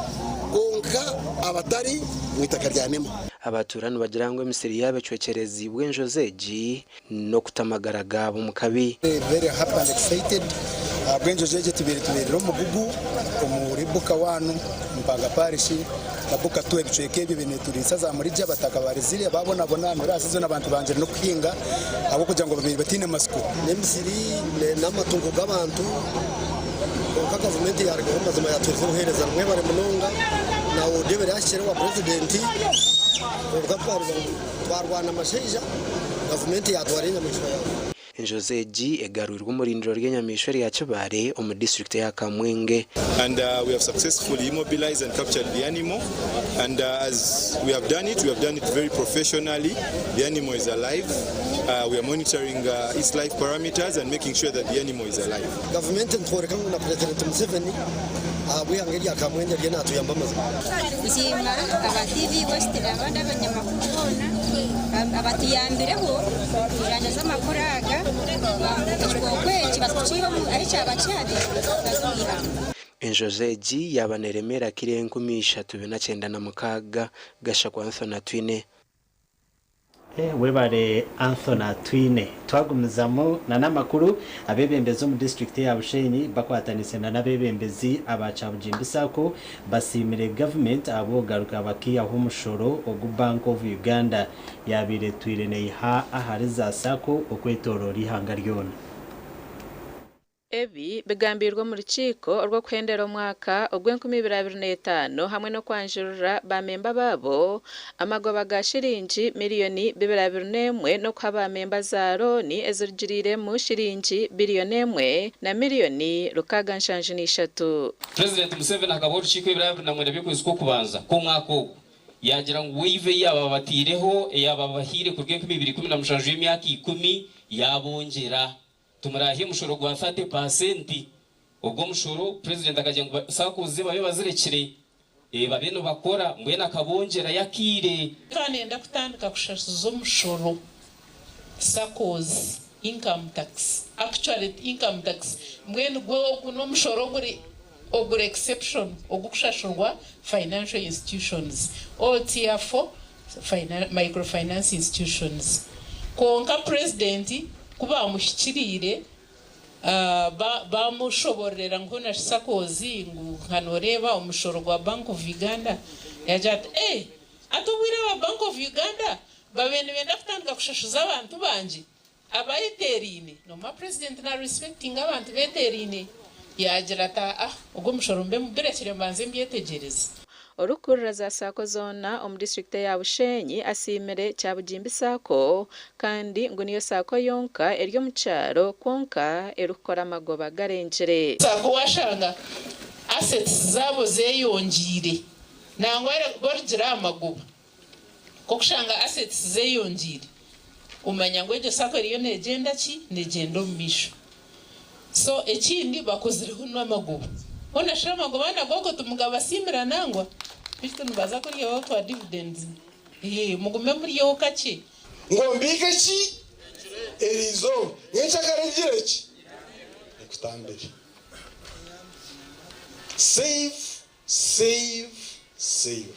[SPEAKER 22] kwonka abatari mu itaka rya nema.
[SPEAKER 4] Abatuura nibagira ngu emisiri yaabo ecwekyereziibwe enjojo egi n'okuta amagara gaabo omu kabi.
[SPEAKER 5] Very happy and excited ahabw'enjojo egi etubaire tubeerire omugugu omuri Buka wanu, Mpanga parish na Buka tu ebicweka ebyo bineturiisa za murija abataka barizire babonabona nora season abantu bangire n'okuhinga ahabw'okugira ngu babaire bataine matsiko.
[SPEAKER 22] N'emisiri n'amatungo g'abantu kwonka gavumenti yarugaho mazima yatuhereza obuhereza nimwebare munonga na oda ebere yahikire owa purezidenti kwonka twareeba ngu twarwana amashaija gavumenti yatwara enyamaishwa yaayo.
[SPEAKER 4] Enjojo egi egarwirwe omu rindiro ry'enyamaishwa erya Kibaale omu disiturikiti eya Kamwenge.
[SPEAKER 9] And we have successfully immobilized and captured the animal and as we have done it, we have done it very professionally, the animal is alive, we are monitoring its life parameters and making sure that the animal is alive.
[SPEAKER 22] Gavumenti nitworeka ngu na Purezidenti Museveni ahabw'eihanga erya Kamwenge ariyo natuyamba amazima.
[SPEAKER 10] Nsiima aba TV West n'abandi abanyamakuru boona abatuyambireho kujanjaza amakuru aga ekikooko eki baza kukiiha ahu kyaba kyari baza omu ihamba.
[SPEAKER 4] Enjojo egi yaaba neeremeera kiro 396, Gashakwa Anthony Atwine.
[SPEAKER 1] Webare Anthony Atwine. Twagumizamu na n'amakuru, abebembezi omu disiturikiti eya Bushenyi bakwatanise na n'abebembezi aba Kyabugimbi Sacco basiimire gavumenti ahabw'okugaruka bakiihaho omushoro ogu Bank of Uganda yabaire etwire neiha ahari za Sacco okwetoroora eihanga ryona.
[SPEAKER 21] Ebi bigambirwe omu rukiiko orw'okuhendera omwaka ogw'enkumi ibiri abiri n'etaano hamwe n'okwanjurira baamemba baabo amagoba ga shiringi miriyoni bibiri abiri n'emwe n'okuha baamemba za looni ezirugiriiremu shiringi biriyoni emwe na miriyoni rukaaga nshanju n'ishatu.
[SPEAKER 23] Purezidenti Museveni akabaha orukiiko ebiro 29 by'okwezi kw'okubanza kw'omwaka ogu yaagira ngu waiver ei yaaba bataireho eyaaba bahaire kuruga 2017 y'emyaka ikumi yaabongyera. Tumuraahe omushoro gwa thate paasenti. Ogwo omushoro Purezidenti akagira ngu SACCOs ze babe bazirekire babe nibakora mbwenu akabongyerayo akaire.
[SPEAKER 24] Nkaba nenda kutandika kushashuza omushoro SACCOs, income tax, actually income tax mbwenu gwo ogu n'omushoro oguri oguri exception ogukushashurwa financial institutions or tier 4 microfinance institutions. Kwonka Purezidenti ku baamuhikiriire baamushobororera ngu hoona shi SACCOs ngu nka nooreeba omushoro gwa Bank of Uganda, yaagira ati, Eh! Hati obwire aba Bank of Uganda babaire nibenda kutandika kushashuza abantu bangye abayeteeraine? Noomanya Purezidenti na respectinga abantu beeteeraine. Yaagira ati, Aa, ogwo omushoro mbe mbirekire mbanze mbyetegyereze.
[SPEAKER 21] Orikukurira za Sacco zoona omu disiturikiti eya Bushenyi asiimire Kyabugimbi Sacco kandi ngu niyo Sacco yonka eri omu kyaro kwonka erikukora amagoba garengire.
[SPEAKER 24] Sacco washanga assets zaabo zeyongyeire nangwa barugire aha magoba nk'okushanga assets zeyongyeire omanya ngu egyo Sacco eriyo negyenda ki? Negyenda omu maisho. So ekindi bakozireho n'amagoba. Hoona shi amagoba nago ago timugabasiimira nangwa? Beitu nibaza kuryaho twa dividends. Eeh mugume muryeho kakye.
[SPEAKER 25] Ngu mbiike ki eri izooba? Nyencakare ngire ki? Nkutambire. Save, save, save.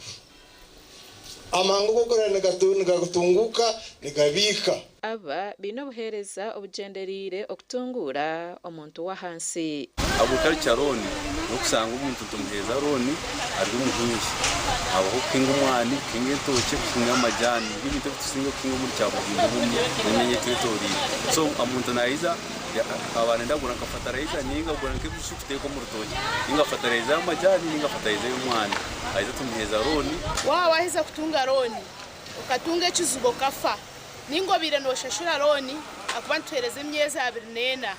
[SPEAKER 25] Amahanga oku orikureeba nigatunguuka, nigabiika.
[SPEAKER 21] Aba baine obuheereza obugyendereire okutunguura omuntu w'ahansi.
[SPEAKER 26] Agriculture loan n'okushanga omuntu nitumuheereza loan ari omuhingi habaho okuhinga omwani, kuhinga entookye, kuhinga amajaani nibyo ebintu ebi tukusinga kuhinga omuri Kyabugimba omu emyanya etwetoreire. So omuntu naija aba nayenda kugura nka fertilizer ninga kugura nk'ebishu kuteeka omu rutookye ninga fertilizer y'amajaani ninga fertilizer y'omwani aija tumuheereza loan.
[SPEAKER 28] Waaba waaheza kutunga looni okatunga ekizibu okafa ninga obaire nooshashura looni ahakuba nituheereza emyezi abiri n'ena,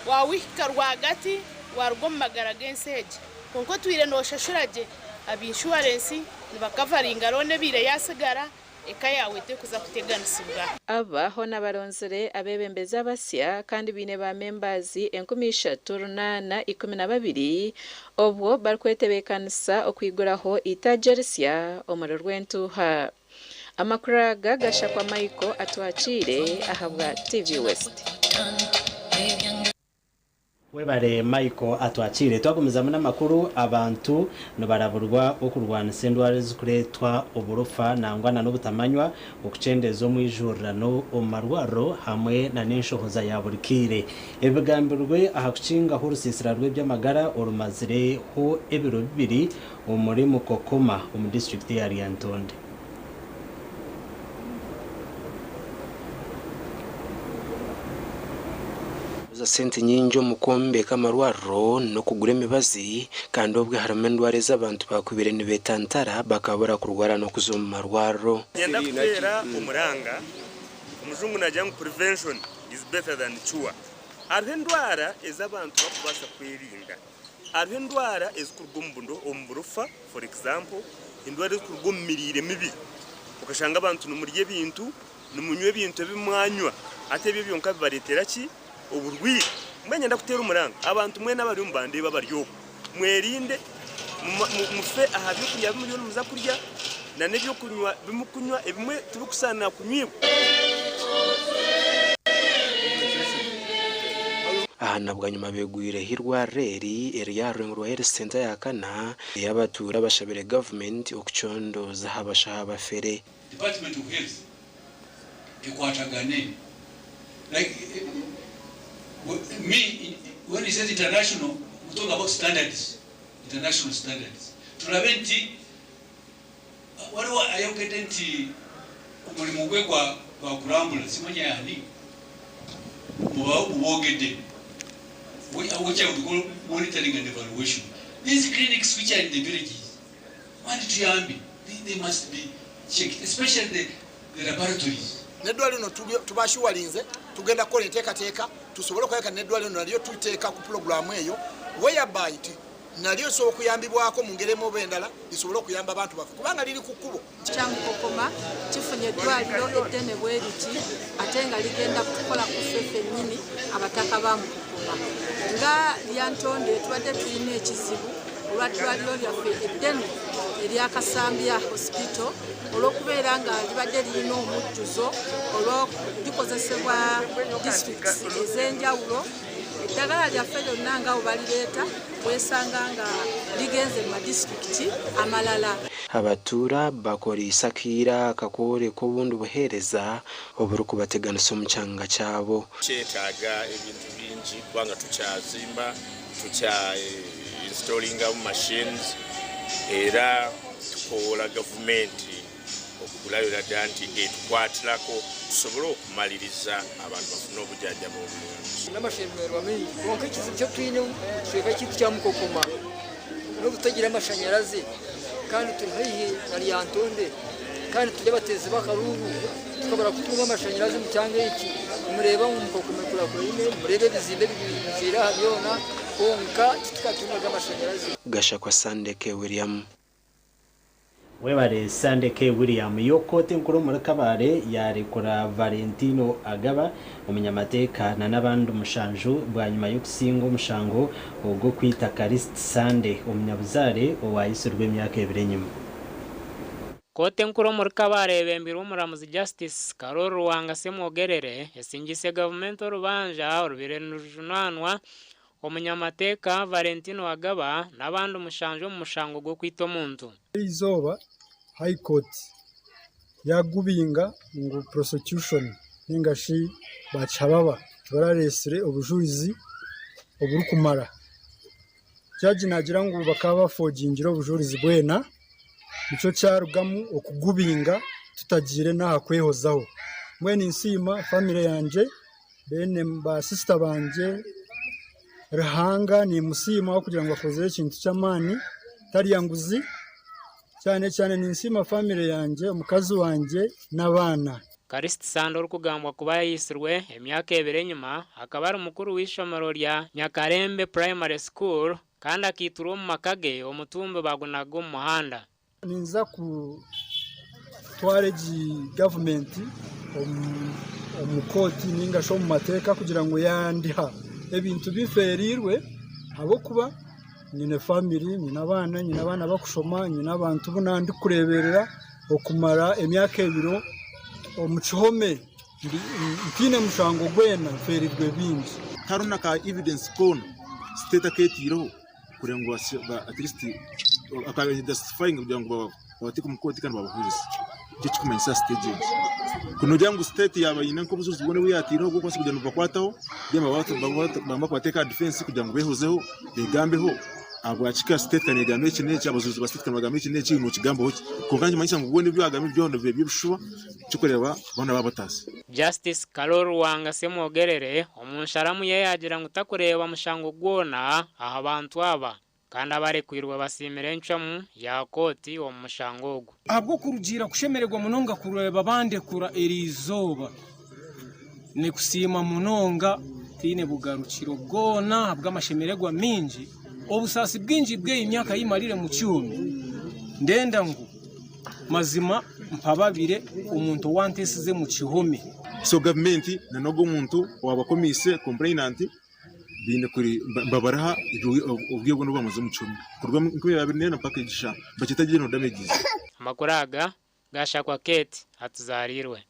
[SPEAKER 28] waahika rwagati waaruga omu magara g'ensi egi kwonka otwire nooshashura gye, aba inshuwarensi nibakavaringa looni ebaire yaatsigara eka yaawe terikuza kuteganisibwa.
[SPEAKER 21] Aba hoona baronzire abeebembezi abasya kandi baine ba membaazi 3812 obwo barikwetebeekanisa okwiguraho eitaagi erisya omuri Rwentuuha. Amakuru aga gashakwa Michael Atwakiire ahabwa TV West.
[SPEAKER 1] Webare Michael Atwakire. Twagumizamu n'amakuru, abantu nibaraburwa okurwanisa endwara ezikureetwa oburofa nangwa na n'obutamanywa, okukyendeeza omwijurirano omu marwariro hamwe na n'enshohoza ya buri kaire. Ebi bigambirwe aha kukingaho orusiisira rw'eby'amagara orumazireho ebiro bibiri omuri Mukokoma omu disiturikiti eya Lyantonde.
[SPEAKER 4] Kuza sente nyingi omu kwombeka amarwariro n'okugura emibazi kandi obwe harimu endwara ezi abantu baakubaire nibetantara bakabura kurwara n'okuza omu marwariro.
[SPEAKER 2] Niinyenda kuteera omuranga, omujungu naagira ngu prevention is better than cure. Hariho endwara ezi abantu barikubaasa kwerinda. Hariho endwara ezikuruga omu buno omu burofa for example, endwara ezikuruga omu miriire mibi. Okashanga abantu nimurya ebintu, nimunywa ebintu ebi mwanywa hati ebyo byonka bibareetera ki? Oburwaire. Mbwenu niinyenda kuteera omuranga abantu mwena abari omu bandeebe abari okwo, mwerinde, mufe aha by'okurya bi muriyo nimuza kurya na n'eby'okunywa bi murikunywa ebimwe tibikusaanira kunywibwa.
[SPEAKER 4] Aha na bwanyima beegwireho eirwariro eri eriri aha rurengo rwa Health Centre ya kana ei abatuura bashabire gavumenti okucondooza aha bashaho abafere.
[SPEAKER 3] Department of Health ekwatagane like me when he says international we talk about standards, international standards turabe nti waliwo ayogedde nti omulimu gwe gwa gwakurambula simanya yani mubogedde which I would call monitoring and evaluation these clinics which are in the villages mani tuyambe they must be checked especially the, the laboratories.
[SPEAKER 6] N'eddwaliro lino tubashuwalinze tugenda kukola enteekateeka tusobole okulabika n'eddwaliro lino nalyo tuliteeka ku pulogulaamu eyo whereby nti nalyo lisobola okuyambibwako mu ngeri emu oba endala lisobole okuyamba abantu baffe kubanga liri ku kkubo.
[SPEAKER 7] Kya Mukokoma kifunye eddwaliro eddene bwe liti ate nga ligenda kukola ku ffe ffennyini abataka ba Mukokoma. Nga Lyantonde tubadde tulina ekizibu olwa ddwaliro lyaffe eddene erya Kasambya Hospital olw'okubeera nga libadde lirina omujjuzo olw'likozesebwa disitulikiti ez'enjawulo. Eddagala lyaffe lyonna nga bwe balireeta weesanga nga ligenze mu madisitulikiti amalala.
[SPEAKER 4] Abatuura bakoreise akaire aka kworeka obundi buheereza oburikubateganisa omu kyanga kyabo.
[SPEAKER 8] Kyetaaga ebintu bingi kubanga tukyazimba, tukya installingamu machines era tukowoola gavumenti okulabira ddala nti etukwatirako tusobole okumaliriza abantu bafune obujanjabi obulungi.
[SPEAKER 11] N'amashemererwa maingi kwonka ekizibu kya twine omu kicweka kyaitu kya Mukokoma n'obutagira amashanyarazi kandi turi haihi na Lyantonde kandi turi abateezi b'akaruuru tukabura kutunga amashanyarazi omu kyanga eki. Nimureeba ngu Mukokoma ekuraakuraine, nimureeba ebizimbe ebijwire aha byona kwonka titukatungaga amashanyarazi.
[SPEAKER 4] Gashakwa Sunday K. William.
[SPEAKER 1] Webare Sunday K. William. Yo kooti enkuru omuri Kabale yarekura Valentino Agaba, omunyamateeka na n'abandi mushanju bwanyima y'okusinga omushango ogw'okwita Callist Sunday, omunyabuzaare owayitsirwe emyaka ebiri enyima.
[SPEAKER 13] Kooti enkuru omuri Kabale eyebembirwe omuramuzi Justice Carol Ruwanga Ssemwogerere esingiise gavumenti orubanja orubaire nirujunaanwa Omunyamateeka Valentino Agaba n'abandi mushanju omu mushango gw'okwita omuntu.
[SPEAKER 14] Eizooba High Court yagubinga ngu prosecution ninga shi ba kihababa tibararesire obujurizi oburikumara. Jaji nagira ngu bakaba bafogingire obujurizi bwena nikyo kyarugamu okugubinga tutagiire n'aha kwehozaho. Mbwenu ninsiima famire yangye. Beene ba sisita bangye, Ruhanga nimusiima ahabw'okugira ngu akozire ekintu ky'amaani tarya nguzi. Kyane kyane ninsiima famire yangye, omukazi wangye n'abaana.
[SPEAKER 13] Callist Sande orikugambwa kuba yaitsirwe emyaka ebiri enyima akaba ari mukuru w'eishomero rya Nyakarembe Primary School kandi akaitirwa omu maka ge omutumbi bagunaga omu muhanda.
[SPEAKER 14] Ninza kutwara egi gavumenti omu kooti ninga shi omu mateeka kugira ngu yandiha ebintu bifeereirwe ahabw'okuba nyine famire, nyine abaana, nyine abaana bakushoma, nyine abantu abu ndikureeberera okumara emyaka ebiri omu kihome ntaine mushango gwena nfeereirwe bingi.
[SPEAKER 18] Tihariho na ka evidence koona.
[SPEAKER 12] State aketiireho kureba ngu at least akajustifyinga kugira ngu babateeke omu kooti kandi babahurize. Nikyo ekirikumanyisa aha siteegi egi. Ku noogira ngu state yaaba eine nk'obujulizi bwona obu yaataireho obw'okubaasa kugira ngu nibubakwataho, then baguma kubateeka aha difensi kugira ngu beehozeho, beegambeho ahabwaki ka state ka neegamba eki n'eki, abajulizi ba state ka nibagamba eki n'eki, iwe nookigambaho ki? Kwonka nikimanyisa ngu boona ebi baagamba byona biba eby'ebishuba, ekirikureeba boona baaba bataasa.
[SPEAKER 13] Justice Carol Ruwanga Ssemwogerere omu nsharamu ye yaagira ngu takureeba mushango gwona aha bantu aba kandi abarekwirwe basiimire encwamu ya kooti omu mushango ogu.
[SPEAKER 15] Ahabw'okurugiirira kushemererwa munonga kureeba bandekura eriizooba, nikusiima munonga tihaine bugarukiro bwona ahabw'amashemererwa maingi, obusaasi bwingi bw'eyi myaka ei marire omu kihome, ndenda ngu mazima mpababire omuntu owanteesize omu kihome.
[SPEAKER 12] So gavumenti na n'ogwo omuntu owabakomiise complainant baine nibabariha obwire bwona obu bamaze omu kihome kuruga omu 2024 mpaka egi shaaha nibakyeta general damages.
[SPEAKER 13] Amakuru aga gashakwa Kate Atuzaarirwe.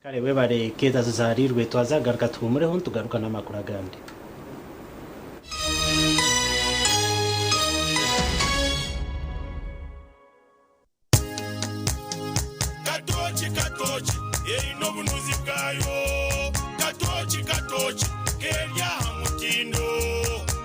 [SPEAKER 1] Kare webare Kate Atuzaarirwe twaza kugaruka tuhumureho nitugaruka n'amakuru agandi.
[SPEAKER 16] Katooki katooki eine obunuzi bwayo Katooki katooki keri aha mutindo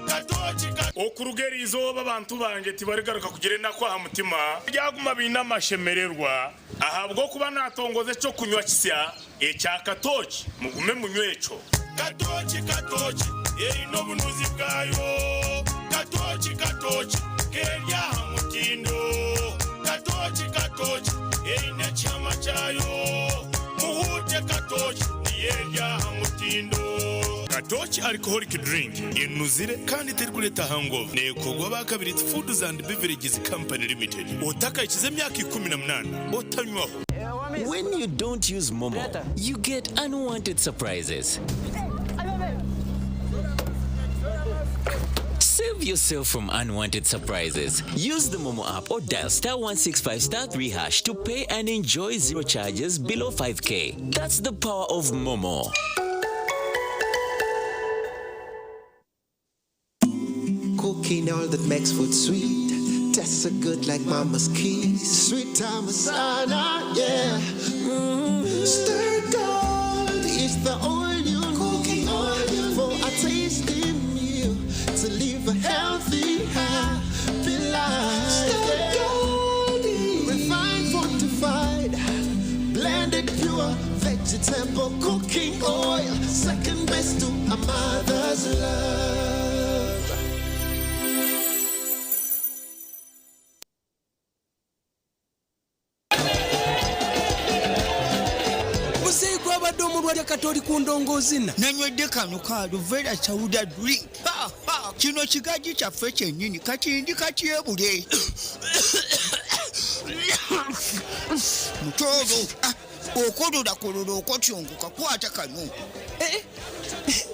[SPEAKER 16] Katooki ka.
[SPEAKER 8] Okuruga eri izooba abantu bangye tibarigaruka kugira enaku aha mutima, baryaguma baine amashemererwa, ahabw'okuba naatongoza eky'okunywa kisya ekya katooki, mugume munywe ekyo.
[SPEAKER 16] Katooki katooki eine obunuzi bwayo Katooki katooki keri aha mutindo Katooki katooki eine ekihama kyayo Muhuute katooki niyo eri aha mutindo.
[SPEAKER 8] Katooki Alcoholic Drink enuzire kandi terikureeta hangover neekorwa aba Kabiriiti Foods and Beverages Company Limited. Otakahikize emyaka 18 otanywaho.
[SPEAKER 17] When you don't use Momo, you get unwanted surprises. Save yourself from unwanted surprises. Use the Momo app or dial star 165 star 3 hash to pay and enjoy zero charges below 5k. That's the power of Momo.
[SPEAKER 18] Cooking all that makes food sweet. Tastes so good like mama's kiss. Sweet time sana, yeah. Stir gold is the oil you cooking oil for a tasty meal to live a healthy, happy life. Stir gold, refined, fortified, blended pure vegetable cooking oil. Second best to a mother's love.
[SPEAKER 19] Muzeeyi gwabadde omulwadde kati oli ku ndongoozina.
[SPEAKER 21] Nanywedde kano ka Luvera Sauda drink. Ha, ha, kino kigaji kyaffe kyennyini kati ndi katyebule. Mutooro, ah, okololakololo okotyongoka kwata kano.
[SPEAKER 19] Eh, eh.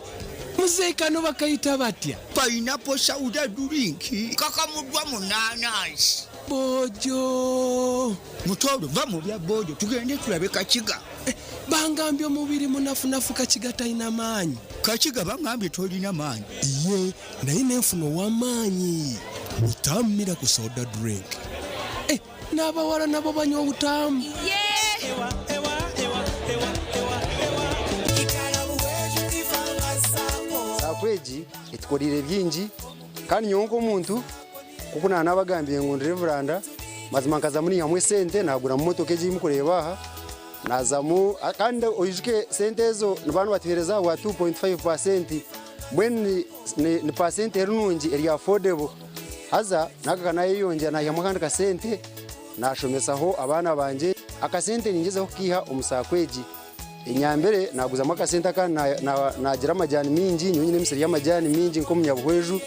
[SPEAKER 19] Muzeeyi kano bakayita batya?
[SPEAKER 21] Pineapple Sauda drink kakamuddwa mu naanansi.
[SPEAKER 19] Bojo.
[SPEAKER 21] Mutooro va mu bya bojo tugende tulabe Kakiga.
[SPEAKER 19] Eh, bangambye omubiri munafunafu Kakiga talina maanyi.
[SPEAKER 21] Kakiga bangambye tolina maanyi.
[SPEAKER 19] Iye naye nenfuna ow'amaanyi. Butamu Miracle Soda Drink. Eh, n'abawala nabo banywa obutamu.
[SPEAKER 22] Sacco egi etukoriire bingi kandi nyowe nk'omuntu nk'oku naanabagambiire ngu ndi revuranda mazima nkazamu niihamu esente naaguramu motoka egi ei murikureeba aha naazamu kandi oijuke sente ezo nibaba nibatuheereza ahabwa 2.5% mbwenu ni paasenti eri nungi eri affordable haza naagaruka naayeyongyera naihamu akandi kasente naashomesaho abaana bangye. Akasente ningyezaho kukaiha omu Sacco egi enyambire naaguzamu akasente akandi naagira amajaani maingi, nyowe nyine emisiri y'amajaani mingi nk'omunyabuhweju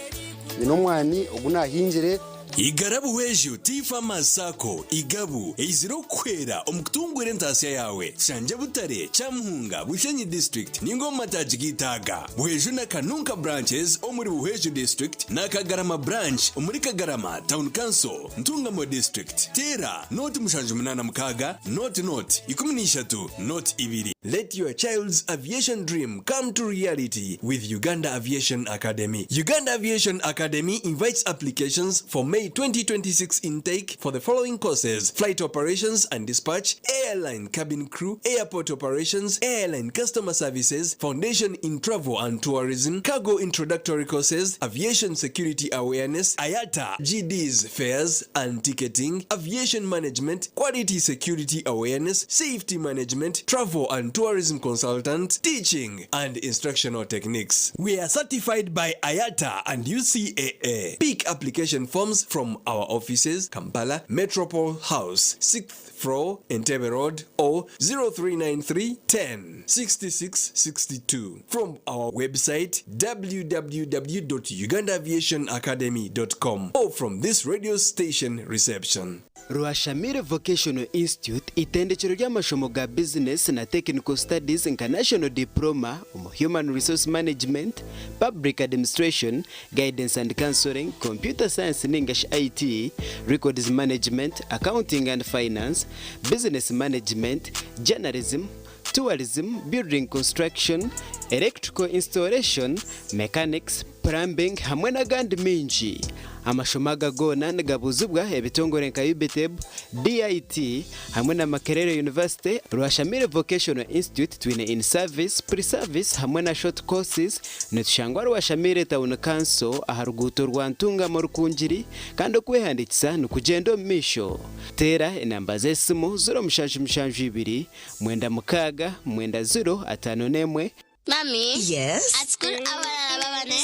[SPEAKER 22] nyine omwani ogu naahingire.
[SPEAKER 23] Igara Buhweju Tea Farmers Sacco, Igabu, eizire okukuhwera omu kutunguura entaasya yaawe. Shangye Butare, Kyamuhunga, Bushenyi District ninga omu mataagi g'eitaaga. Buhweju na Kanunka Branches omuri Buhweju District na Kagarama Branch omuri Kagarama Town Council, Ntungamo District. Teera nooti 786 nooti nooti 13 nooti 2.
[SPEAKER 5] Let your child's aviation dream come to reality with Uganda Aviation Academy. Uganda Aviation Academy invites applications for May 2026 intake for the following courses: flight operations and dispatch, airline cabin crew, airport operations, airline customer services, foundation in travel and tourism, cargo introductory courses, aviation security awareness, IATA, GDs fares and ticketing, aviation management, quality security awareness, safety management, travel and tourism consultant, teaching and instructional techniques. We are certified by IATA and UCAA. Pick application forms from our offices, Kampala, Metropole House, 6th floor, Entebbe Road, or 0393 10 66 62. From our website www.ugandaaviationacademy.com or from this radio station reception.
[SPEAKER 9] Rwashamire Vocational Institute itendekero ry'amashomo ga business na technical studies nka National Diploma omu Human Resource Management, Public Administration, Guidance and Counseling, Computer Science ningashi IT, Records Management, Accounting and Finance, Business Management, Journalism, Tourism, Building Construction, Electrical Installation, Mechanics, Plumbing hamwe n'agandi mingi. Amashomo aga goona nigabuzibwa ebitongore nka UBTEB, DIT hamwe na Makerere University. Rwashamire Vocational Institute twine in service, pre-service hamwe na short courses. Nitushangwa Rwashamire Town Council aha ruguuto rwa Ntungamo Rukungiri, kandi okwehandikisa nikugyenda omu maisho. Teera enamba z'esimu 0772 96 90 51.
[SPEAKER 10] Mommy.
[SPEAKER 20] Yes?
[SPEAKER 10] At school, abalala babane.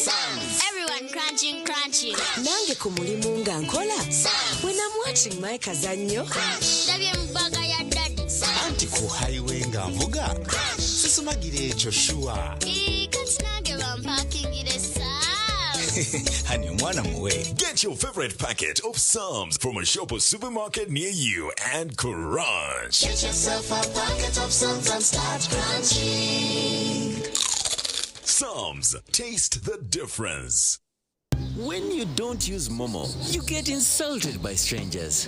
[SPEAKER 10] Everyone crunching, crunching.
[SPEAKER 20] Nange ku mulimu nga nkola when I'm watching my kazannyo.
[SPEAKER 10] Ndabye mu bag ya daddy.
[SPEAKER 24] Anti ku highway nga nvuga sisumagira ekyo sure.
[SPEAKER 10] Ii, kati nange bampakingire Psalms.
[SPEAKER 24] Hani omwana muwe.
[SPEAKER 16] Get your favorite packet of Psalms from a shop or supermarket near you and crunch.
[SPEAKER 18] Get yourself a packet of Psalms and start crunching.
[SPEAKER 16] Psalms, taste the difference.
[SPEAKER 17] When you don't use Momo, you get insulted by strangers.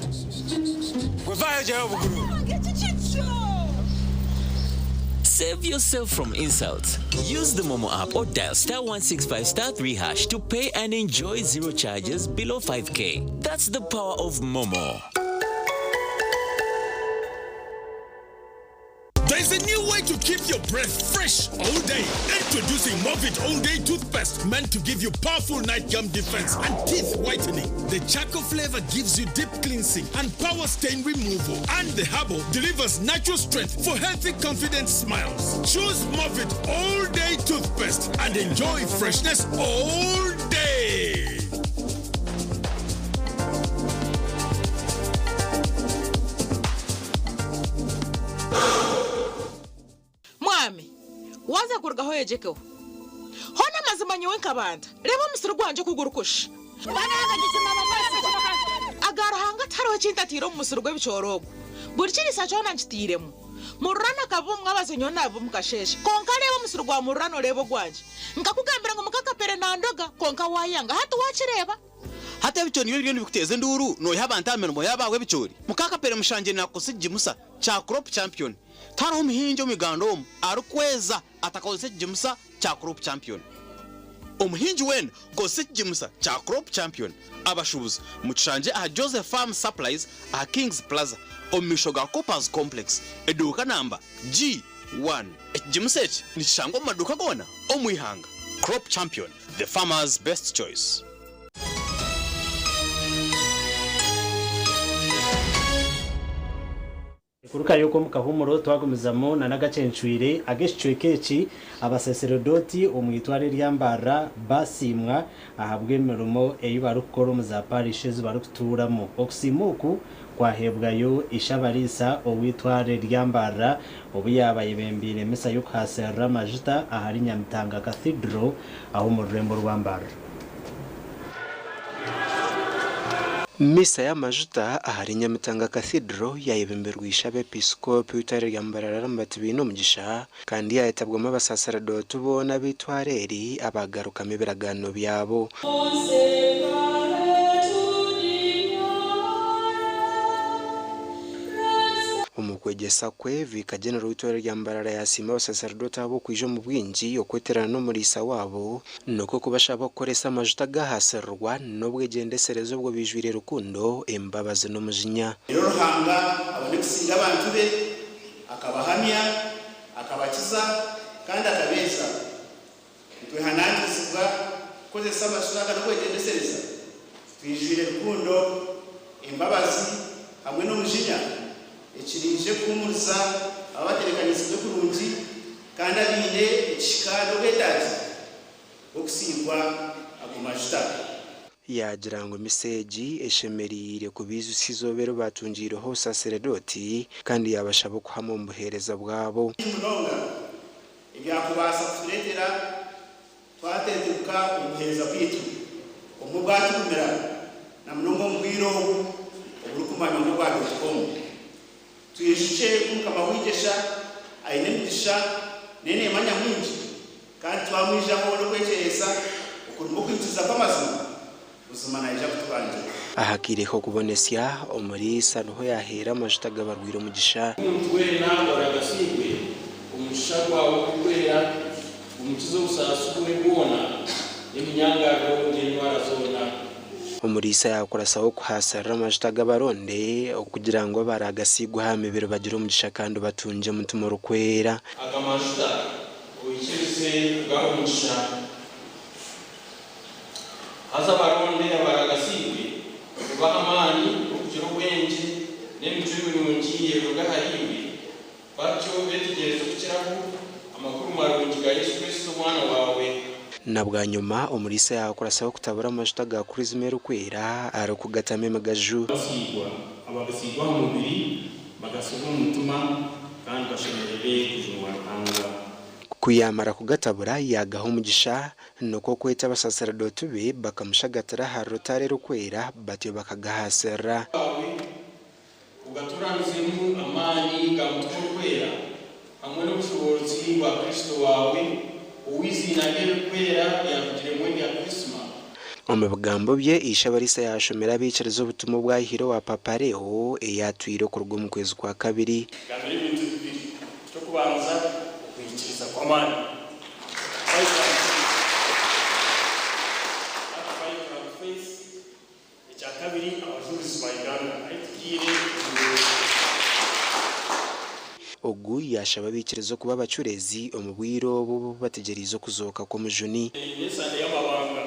[SPEAKER 17] Save yourself from insults. Use the Momo app or dial star 165 star 3 hash to pay and enjoy zero charges below 5K. That's the power of Momo.
[SPEAKER 16] There's a new way to keep your breath fresh all day. Introducing Movit All Day Toothpaste, meant to give you powerful night gum defense and teeth whitening. The charcoal flavor gives you deep cleansing and power stain removal. And the herbal delivers natural strength for healthy, confident smiles. Choose Movit All Day Toothpaste and enjoy freshness all day.
[SPEAKER 25] Mwami waza kurugaho yejekeho hona amazima nyowe nkabanda reba omusiri gwanje kugurukusha aga Ruhanga tihariho kintu atiire omu musiri gw'ebicooro ogwo buri kirisa kyona nkitiiremu mururana akaba omwabazo nyowe naba omukasheshe konka reeba omusiri gwa mururana oreeba ogwangye nkakugambira ngu mukakapere nandoga konka wayanga hati wakireeba.
[SPEAKER 26] Hati ebicoori nibyo biriyo nibikuteeza enduuru noiha abantu aha mirimo yabaabwe ebicoori mukakapere mushangye nakukosa ekigimusa kya Crop Champion. Tihariho omuhingi omu Uganda omu arikweza atakakozesa ekigimusa kya Crop Champion. Omuhingi weena kozesa ekigimusa kya Crop Champion. Abashuubuzi mukishangye aha Joseph Farm Supplies aha Kings Plaza omu maisho ga Coopers Complex, eduuka namba G1. Ekigimusa eki nikishangwa omu maduuka goona omu ihanga. Crop Champion, the farmer's best choice.
[SPEAKER 1] Kurukayo omu kahumuro twagumizamu na n'agacencwire ag'ekicweka eki abasaserodoti omu itware eryambara basiimwa ahabw'emirimo ei barikukora omu za parish ezi barikutuuramu. Okusiima oku kwahebwayo ishabarisa ow'itware ryambara obu yaaba yebembiire emisa y'okuhaserera amajuta ahari Nyamitanga Cathedral aho omu rurembo rwambara.
[SPEAKER 4] Misa y'amajuta ahari Nyamitanga Cathedral yayebemberwa ishabepiskopi w'itware rya Mbarara Lambert Bainomugisha kandi yayetabwamu abasaserodoti boona ab'itware eri abagarukamu ebiragaano byabo. Omu kwegyesa kwe, Vicar General w'eitwaro rya Mbarara yasiima abasaserdooti ahabw'okwija omu bwingi okweterana n'omuriisa waabo nikwo kubashaba kukoresa amajuta agahasirirwa n'obwegyendesereza obwo baijwire rukundo, embabazi n'omujinya.
[SPEAKER 2] Reero Ruhanga abone kusinga abantu be, akabahamya, akabakiza, kandi akabeeza. Nitwehanangirizibwa kukozesa amajuta aga n'obwegyendesereza, twijwire rukundo, embabazi, hamwe n'omujinya, ekiriije kuhuumuriza abo abatebeekanisiibwe kurungi kandi abaine ekihika n'obwetaagi bw'okusiigwa ago majuta.
[SPEAKER 4] Yaagira ngu emisa egi eshemereire kubaijutsya eizooba eri baatungiireho obusaseredooti kandi yaabashaba okuhama omu buheereza bwabo.
[SPEAKER 2] Bingi munonga ebyakubaasa kutureetera twatentebuka omu buheereza bwaitu. Obumwe bwatugumira, na munonga omu bwire obu oburikumanywa nk'obwa dotikomu. Twijukye ku Mukama w'eigyesha aine emigisha n'eneema nyamwingi, kandi twamwijaho n'okwekyereesa okurimu okwikiriza kw'amazima, buzima naija kutubangira.
[SPEAKER 4] Aha kaire k'okubonesya, omuriisa niho yaaheera amajuta g'abarwaire omugisha.
[SPEAKER 3] Omuntu weena oragasiibwe omugisha gwawe ogurikwera, gumukize obusaasi bwe bwona n'eminyangariro n'endwara zoona.
[SPEAKER 4] Omuriisa yaakurasaho kuhaasarira amajuta g'abaronde okugira ngu abaraagasiigwe aha mibiri bagire omugisha kandi batungye omutima orikwera.
[SPEAKER 3] Aga majuta oikirize kugaha omugisha. Haza abaronde abaraagasiibwe obahe amaani g'okugira obwengye n'emicwe mirungi eruga ahariiwe, Batyo beetegyereze okukiraho amakuru marungi ga Yesu Kristo Omwana waawe.
[SPEAKER 4] Na bwanyima omuriisa yaakurasaho kutabura amajuta ga kurizima erikwera arikugatamu emigaju.
[SPEAKER 3] Abasiigwa abagasiigwa aha mubiri bagasibwa omu mutima kandi bashemerere kujunwa Ruhanga.
[SPEAKER 4] Ku yaamara kugatabura, yaagaha omugisha, nikwo kweta abasaserdooti be bakamushagatira ahari rutaari erikwera, batyo bakagahaasirira.
[SPEAKER 3] Waawe Ogaturanizemu amaani ga Mutima Orikwera hamwe n'obushoboorozi bwa Kristo waawe, ou eiziina rye eririkwera ryarugiremu erya Krisima.
[SPEAKER 4] Omu bigambo bye, Ishe-Abariisa yaashomera abaikiriza obutumwa obwahire owa Paapa Leo ei atwire okuruga omu kwezi kwa kabiri.
[SPEAKER 3] Gambira ebintu bibiri. Eky'okubanza, okwikiriza kw'amaani. Vibrant faith. That vibrant faith Ekya kabiri, Abajurizi ba Uganda ahi tugiire omu.
[SPEAKER 4] Ogu yaashaba abaikiriza okuba abacureezi omu bwire obu obu bategyereize okuzooka kw'Omujuni.
[SPEAKER 3] N'esande y'amabanga,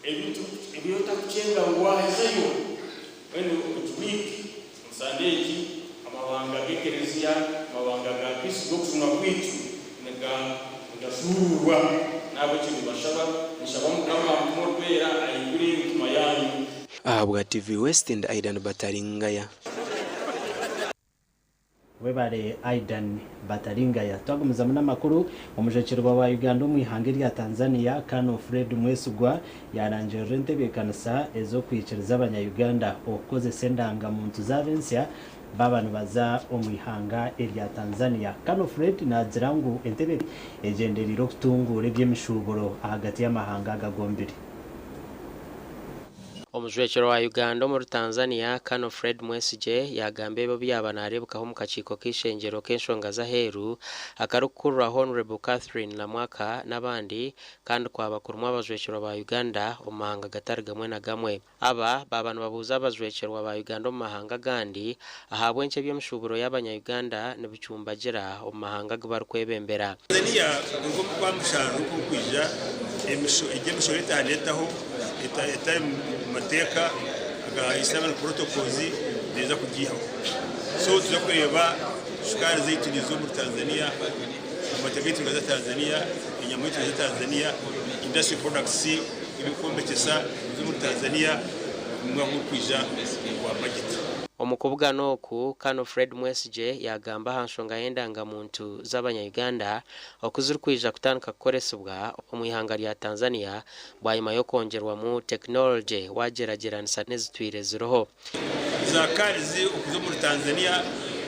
[SPEAKER 3] ebintu ebi otarikukyenga ngu waahezayo. Mbwenu egi wiiki, omu sande egi, amabanga g'ekelezia, amabanga ga Kristo g'okujunwa kwaitu nigashuuruurwa. N'ahabw'ekyo nimbashaba, ninshaba Mukama, Mutima Orikwera aigure emitima yaanyu.
[SPEAKER 4] Ahabwa TV West ndi Aidan Bataringaya.
[SPEAKER 1] Webare Aidan Bataringaya. Twagumizamu n'amakuru, omujwekyerwa wa Uganda omu ihanga erya Tanzania, Canon Fred Mwesigwa yarangirira entebeekanisa ez'okwikiriza abanya Uganda okukozesa endanga muntu zaabo ensya baaba nibaza omu ihanga erya Tanzania. Kano Fred naagira ngu entebe egyendereire okutunguura eby'emishuuburo ahagati y'amahanga aga gombiri.
[SPEAKER 6] Omujwekyerwa wa Uganda omuri Tanzania, Kano Fred Mwesigye yaagamba ebi obu yaaba naareebekaho omu kakiiko k'eishengyero k'enshonga z'aheeru akarikukurirwa Hon Catherine Namwaka n'abandi kandi kwaba kurimu abajwekyerwa ba Uganda omu mahanga gatari gamwe na gamwe. Aba baaba nibabuuza abajwekyerwa ba Uganda omu mahanga agandi ahabw'enki eby'emishuuburo y'abanya Uganda nibicumbagira omu mahanga agu barikwebembera.
[SPEAKER 7] Tanzania kuruga omu kwa mushanju okurikwija, egi emishoro etaneetaho etari mu mateeka aga East African Protocols neeza kugiihaho. So nituza kureeba shukaari zaitu niiza omuri Tanzania, amata gaitu nigaza Tanzania, enyama yaitu neeza Tanzania, industrial products, Ebirikwombekyesa nibiza omuri Tanzania omu mwaka ogurikwija ogwa bajeti.
[SPEAKER 6] Omu kubugana oku, Kano Fred Mwesigye yaagamba aha nshonga y'endanga-muntu z'abanya Uganda oku zirikwija kutandika kukoresibwa omu ihanga rya Tanzania bwanyima y'okwongyerwamu tekinologye waagyeragyeranisa n'ezitwire ziriho.
[SPEAKER 7] Za cards okuza omuri Tanzania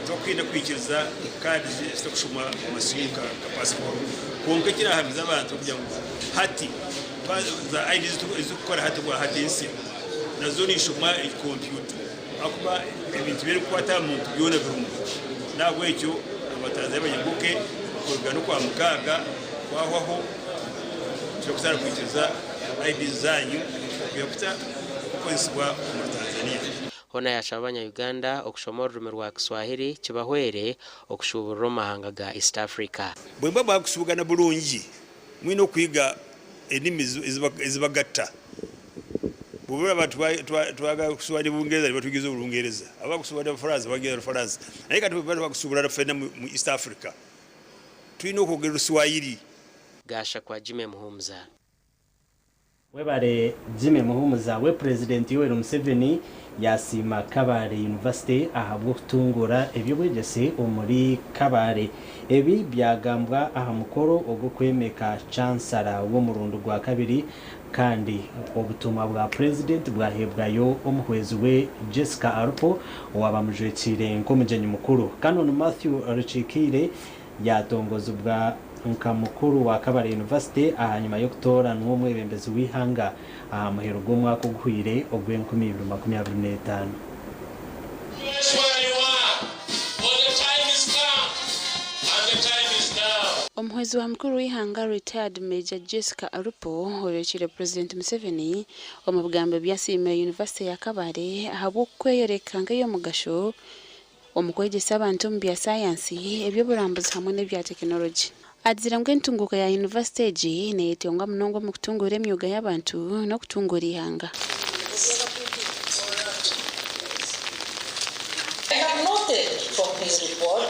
[SPEAKER 7] tokwenda kwikiriza cards ezitakushomwa omu masimu nka passport. Kwonka ekirahamiza abantu n'okugira ngu hati za ID ezirikukora hati obwahati ensya nazo nishomwa kompyuta ahakuba ebintu ebirikukwata aha muntu byona birimu. N'ahabw'ekyo Abatanzania banyaguke kuruga n'Okwamukaaga kwahwaho titwakutandika kwikiriza IDs zaanyu kuza kukozesibwa omuri Tanzania.
[SPEAKER 6] Hoona yaashaba abanya-Uganda okushoma orurimi rwa Kiswahili kibahwere okushuuburira omu mahanga ga East Africa.
[SPEAKER 7] Bwemuba mwakushubugana burungi, mwine okwiga enimi ezibagatta. Bwoba twagala kushubana Bungereza nibatwigiza Orungereza, abakushubana Bufaransa batwigiza Orufaransa. Naye kati bwetuba twakushubura ffena mu East Africa, twine okwogera Oruswahili.
[SPEAKER 6] Gashakwa Jimmy Muhumuza.
[SPEAKER 1] Webare Jimmy Muhumuza we Purezidenti Yoweri Museveni yasiima Kabale University ahabw'okutunguura eby'obwegyese omuri Kabale. Ebi byagambwa aha mukoro ogw'okwemeka Chancellor w'omurundi gwa kabiri kandi obutumwa bwa Purezidenti bwaheebwayo omuhwezi we Jessica Alupo owaaba amujwekiire nk'omugyenyi mukuru. Canon Mathew Rukikiire yaatongozibwa nka mukuru wa Kabale University ahanyima y'okutooranwa omwebembezi w'eihanga aha muheru gw'omwaka oguhweire ogw'enkumiibiri makumyabiri n'etaano.
[SPEAKER 8] Place where you are, for the time is come, and the time is now.
[SPEAKER 11] Omuhwezi wa mukuru w'eihanga retired Major Jessica Alupo oyorekire Purezidenti Museveni omu bigambo byasiimire Yunivasite ya Kabale ahabw'okweyoreka nk'ey'omugasho omu kwegyesa abantu omu bya sayansi, eby'oburambuzi hamwe n'ebya tekinologi. Agizire ngu entunguka ya yunivasite egi neyetengwa munonga omu kutunguura emyuga y'abantu n'okutunguura eihanga.
[SPEAKER 12] I have noted from his report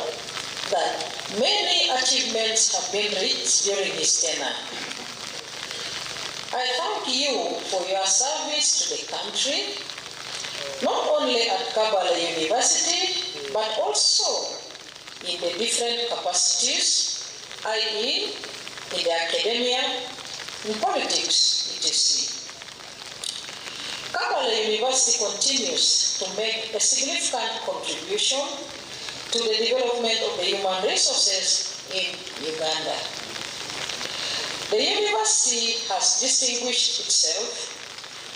[SPEAKER 12] that many achievements have been reached during his tenure. I thank you for your service to the country, not only at Kabale University, but also in the different capacities, i.e., in the academia, in politics, etc. Kabale University continues to make a significant contribution to the development of the human resources in Uganda. The university has distinguished itself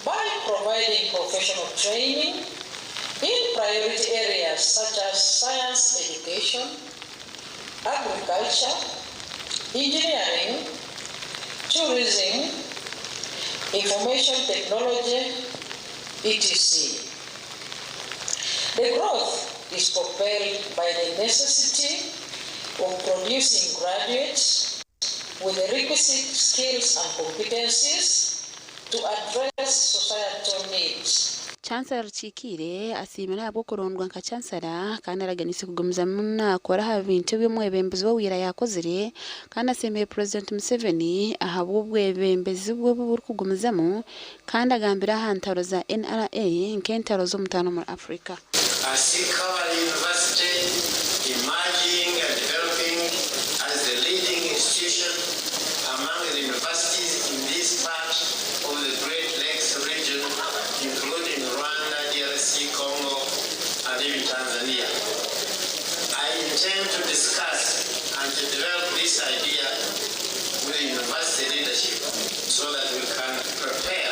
[SPEAKER 12] by providing professional training in priority areas such as science education, agriculture, engineering, tourism, information technology, etc. The growth is propelled by the necessity of producing graduates with the requisite skills and competencies to address societal needs.
[SPEAKER 11] Chancellor Rukikiire asiimire ahabw'okurondwa nka Chancellor kandi araganisa kugumizamu naakora aha bintu ebi omwebembezi w'owira yakozire kandi asiimire President Museveni ahabw'obwebembezi bwe oburikugumizamu kandi agambire aha ntaro za NRA nk'entaro z'omutaano omuri Africa.
[SPEAKER 13] I see Kabale University emerging and developing as the leading institution among the universities in this part of the Great Lakes region, including Rwanda, DRC, Congo, and even Tanzania. I intend to discuss and to develop this idea with the university leadership so that we can prepare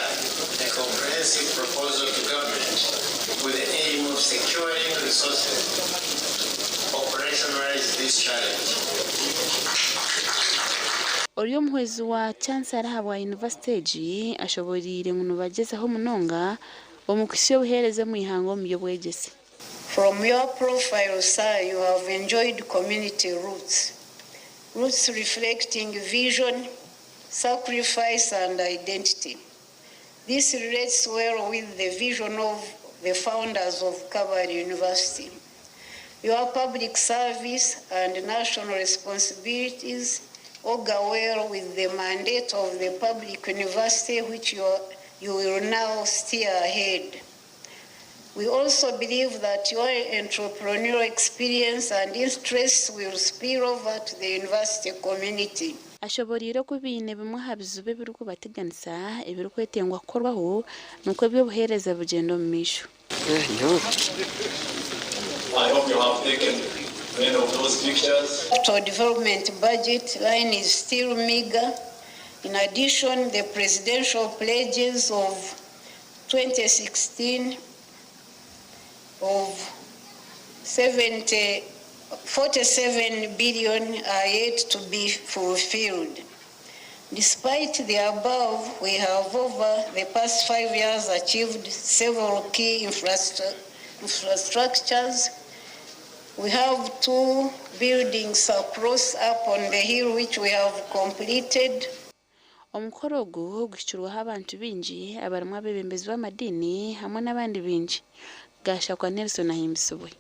[SPEAKER 13] a comprehensive proposal to government with the aim of securing resources to operationalize this challenge.
[SPEAKER 11] Ori omuhwezi wa Chancellor ahabwa yunivasite egi ashoboreire ngu nibagyezaho munonga omu kuhisya obuheereza omu ihanga omu by'obwegyese.
[SPEAKER 14] From your profile, sir, you have enjoyed community roots, roots reflecting vision, sacrifice, and identity. This relates well with the vision of the founders of Kabale University. Your public service and national responsibilities augur well with the mandate of the public university, which you will now steer ahead. We also believe that your entrepreneurial experience and interests will spill over to the university community.
[SPEAKER 11] Ashoboreire oku biine bimwe aha bizibu ebirikubateganisa ebirikwetengwa kukorwaho nikwo eby'obuheereza bugyenda omu maisho.
[SPEAKER 15] I hope you have taken many of those pictures.
[SPEAKER 14] Capital development budget line is still meager. In addition, the presidential pledges of 2016 of 70 47 billion are yet to be fulfilled. Despite the above, we have over the past 5 years achieved several key infrastructures. We have two buildings across up on the hill which we have completed.
[SPEAKER 11] Omukoro ogu guhikirweho abantu baingi abarimu abeebembezi b'amadiini hamwe n'abandi baingi. Gashakwa Nelson Ahimbisibwe.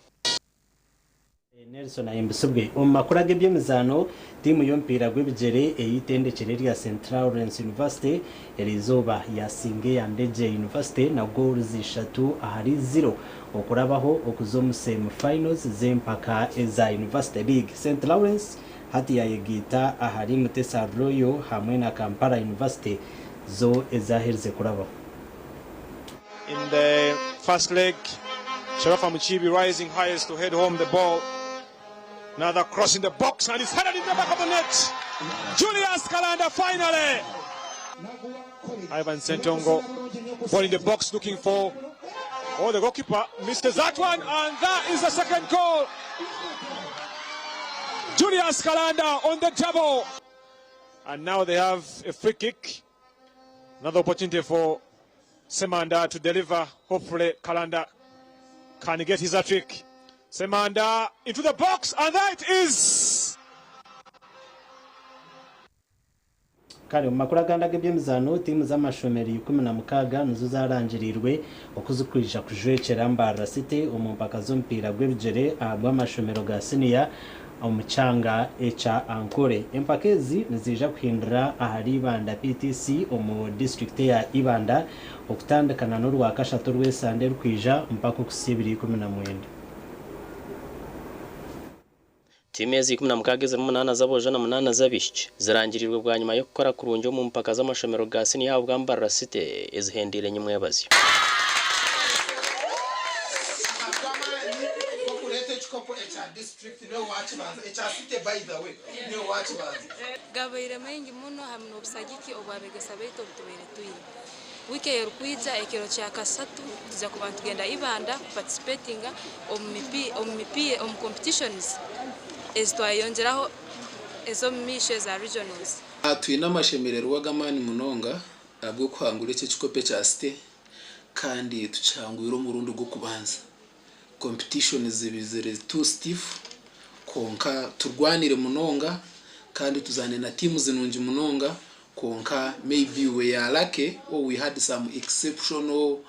[SPEAKER 1] Nelson Ahimbisibwe. Omu makuru ag'eby'emizaano, tiimu y'omupiira gw'ebigyere ey'eitendekero erya St Lawrence University eriizooba yasinga eya Ndejje University na goals 3-0 okurabaho okuza omu semi-finals z'empaka eza University League. St Lawrence hati yayegiita ahari Mutesa Royal hamwe na Kampala University zo ezaherize kurabaho.
[SPEAKER 5] In the first leg, Sharafa Muchibi rising highest to head home the ball. Another cross in the box and it's headed in the back of the net. Julius Kalanda finally. Ivan Sentongo, ball in the box looking for. Oh, the goalkeeper misses that one, and that is the second goal. Julius Kalanda on the double. And now they have a free kick. Another opportunity for Semanda to deliver. Hopefully, Kalanda can get his hat trick. Semanda into the box, and that is.
[SPEAKER 1] Kale, omu makuru agandi ag'eby'emizaano, tiimu z'amashomero 16 nizo zarangirirwe okuzikwija kujwekyera Mbarara City omu mpaka z'omupiira gw'ebigyere ahabw'amashomero ga siniya omu kyanga ekya Ankole. Empaka ezi niziija kuhindura ahari Ibanda PTC omu disitulikiti ya Ibanda okutandikana n'orwakashatu orw'esande erukwija mpaka okuhitsya 2019.
[SPEAKER 6] Tiimu ezi 16 ezirimu 8 z'aboojo na 8 z'abaishiki zirangirirwe bwanyima y'okukora kurungi omu mpaka z'amashomero ga siniya ahabwa Mbarara City ezihendeire nyimwebazyo.
[SPEAKER 9] Okureeta ekikopo ekya district niwe wakibanza, ekya city, by the way, niwe wakibanza.
[SPEAKER 19] Gabaire maingi muno hamwe n'obusagiki obwabegesa baitu obutubaire twine. Wiiki erukwija ekiro kya kasatu tuza kuba nitugenda Ibanda kuparticipatinga omu competitions ezitwayeyongeraho ez'omu maisho eza regionals.
[SPEAKER 21] Twine amashemererwa g'amaani munonga ahabw'okuhangura eki ekikopo ekya city, kandi tukihangwire omurundi gw'okubanza. Competition ziri too stiff, konka turwanire munonga kandi tuzaane na tiimu zinungi munonga, konka maybe we are lucky or we had some exceptional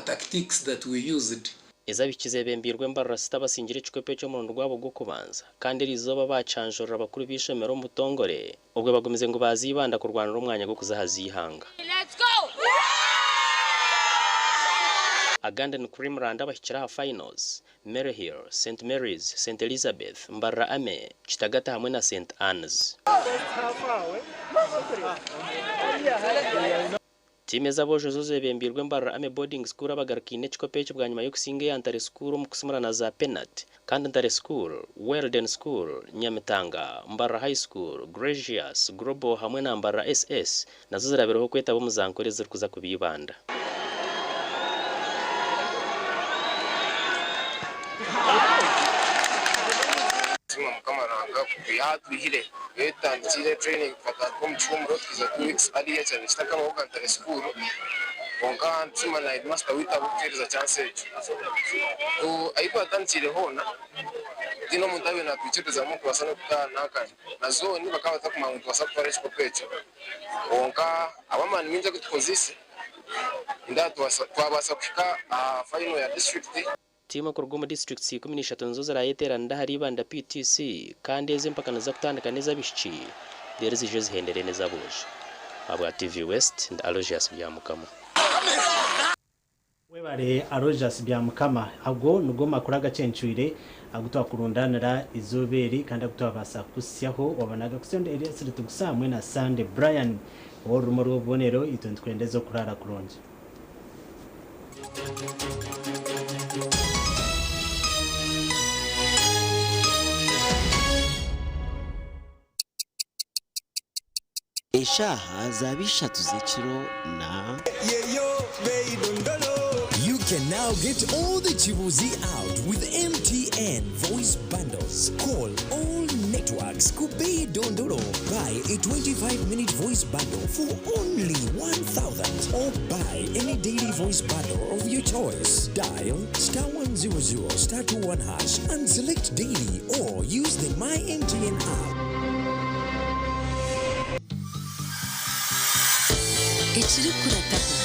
[SPEAKER 21] tactics that we used.
[SPEAKER 6] Ez'abaishiki zebembeirwe Mbarara City abasingire ekikopo eky'omurundi gwabo gw'okubanza, kandi eriizooba bacanjurira abakuru b'eishomero omu butongore obwe bagumize ngu baaza Ibanda kurwanira omwanya gw'okuza aha z'eihanga.
[SPEAKER 19] Let's go!
[SPEAKER 6] Agandi ni Creamland abahikire aha finals, Maryhill, St Mary's, St Elizabeth, Mbarara Army, Kitagata hamwe na St Anne's. Tiimu ez'aboojo zo zebembeirwe Mbarara Army Boarding School abagarukaine ekikopo eki bwanyima y'okusinga eya Ntare School omu kusimurana za penalty, kandi Ntare School, Weldon School, Nyamitanga, Mbarara High School, Gracious, Global hamwe na Mbarara SS nazo zirabireho kwetaba omu zankore ezirikuza kuba Ibanda.
[SPEAKER 22] Tima Mukama Ruhanga kutwiha aha twihire. Etandikire training tukatandika omu kihumuro tukiza 2 weeks earlier kyabire kitakabaho Ntare School, kwonka ntusima na headmaster waitu ahabw'okutuheereza chance egyo. Ahi twatandikire hoona tihaine omuntu abaire natwikirizamu kubaasa n'okutaaha nankani na zone, bakaba batakumanya ngu nitubaasa kutwara ekikopo ekyo, kwonka ahabw'amaani maingi agu tukozeise nindeeba twabaasa kuhika aha final ya district.
[SPEAKER 6] Tiimu kuruga omu disitulikiti 13 nizo zirayeteeranira ahari Ibanda PTC, kandi ezi empaka niziza kutandika n'ez'abaishiki reero ziije zihendere n'ez'aboojo. Ahabwa TV West, ndi Aloysius Byamukama.
[SPEAKER 1] Webare Aloysius Byamukama. Ago nigo makuru agacencwire agu twakurundanira izooba eri kandi agu twabaasa kukusyaho. Wabonaga kusonda Elias Ritugusa hamwe na Sande Brian ow'orurumo rw'obubonero. Itwe nitukwendeza okuraara kurungi.
[SPEAKER 23] Eshaaha zaba 3 z'ekiro na
[SPEAKER 16] You can now get all the Chibuzi out with MTN.
[SPEAKER 10] MTN voice bundles. Call all networks Kubei Dondoro. Buy a 25-minute voice bundle for only 1,000 or buy any daily voice bundle of your choice. Dial star 100 star 21 hash and select daily or use the My MTN app.
[SPEAKER 17] Ekirikurataho.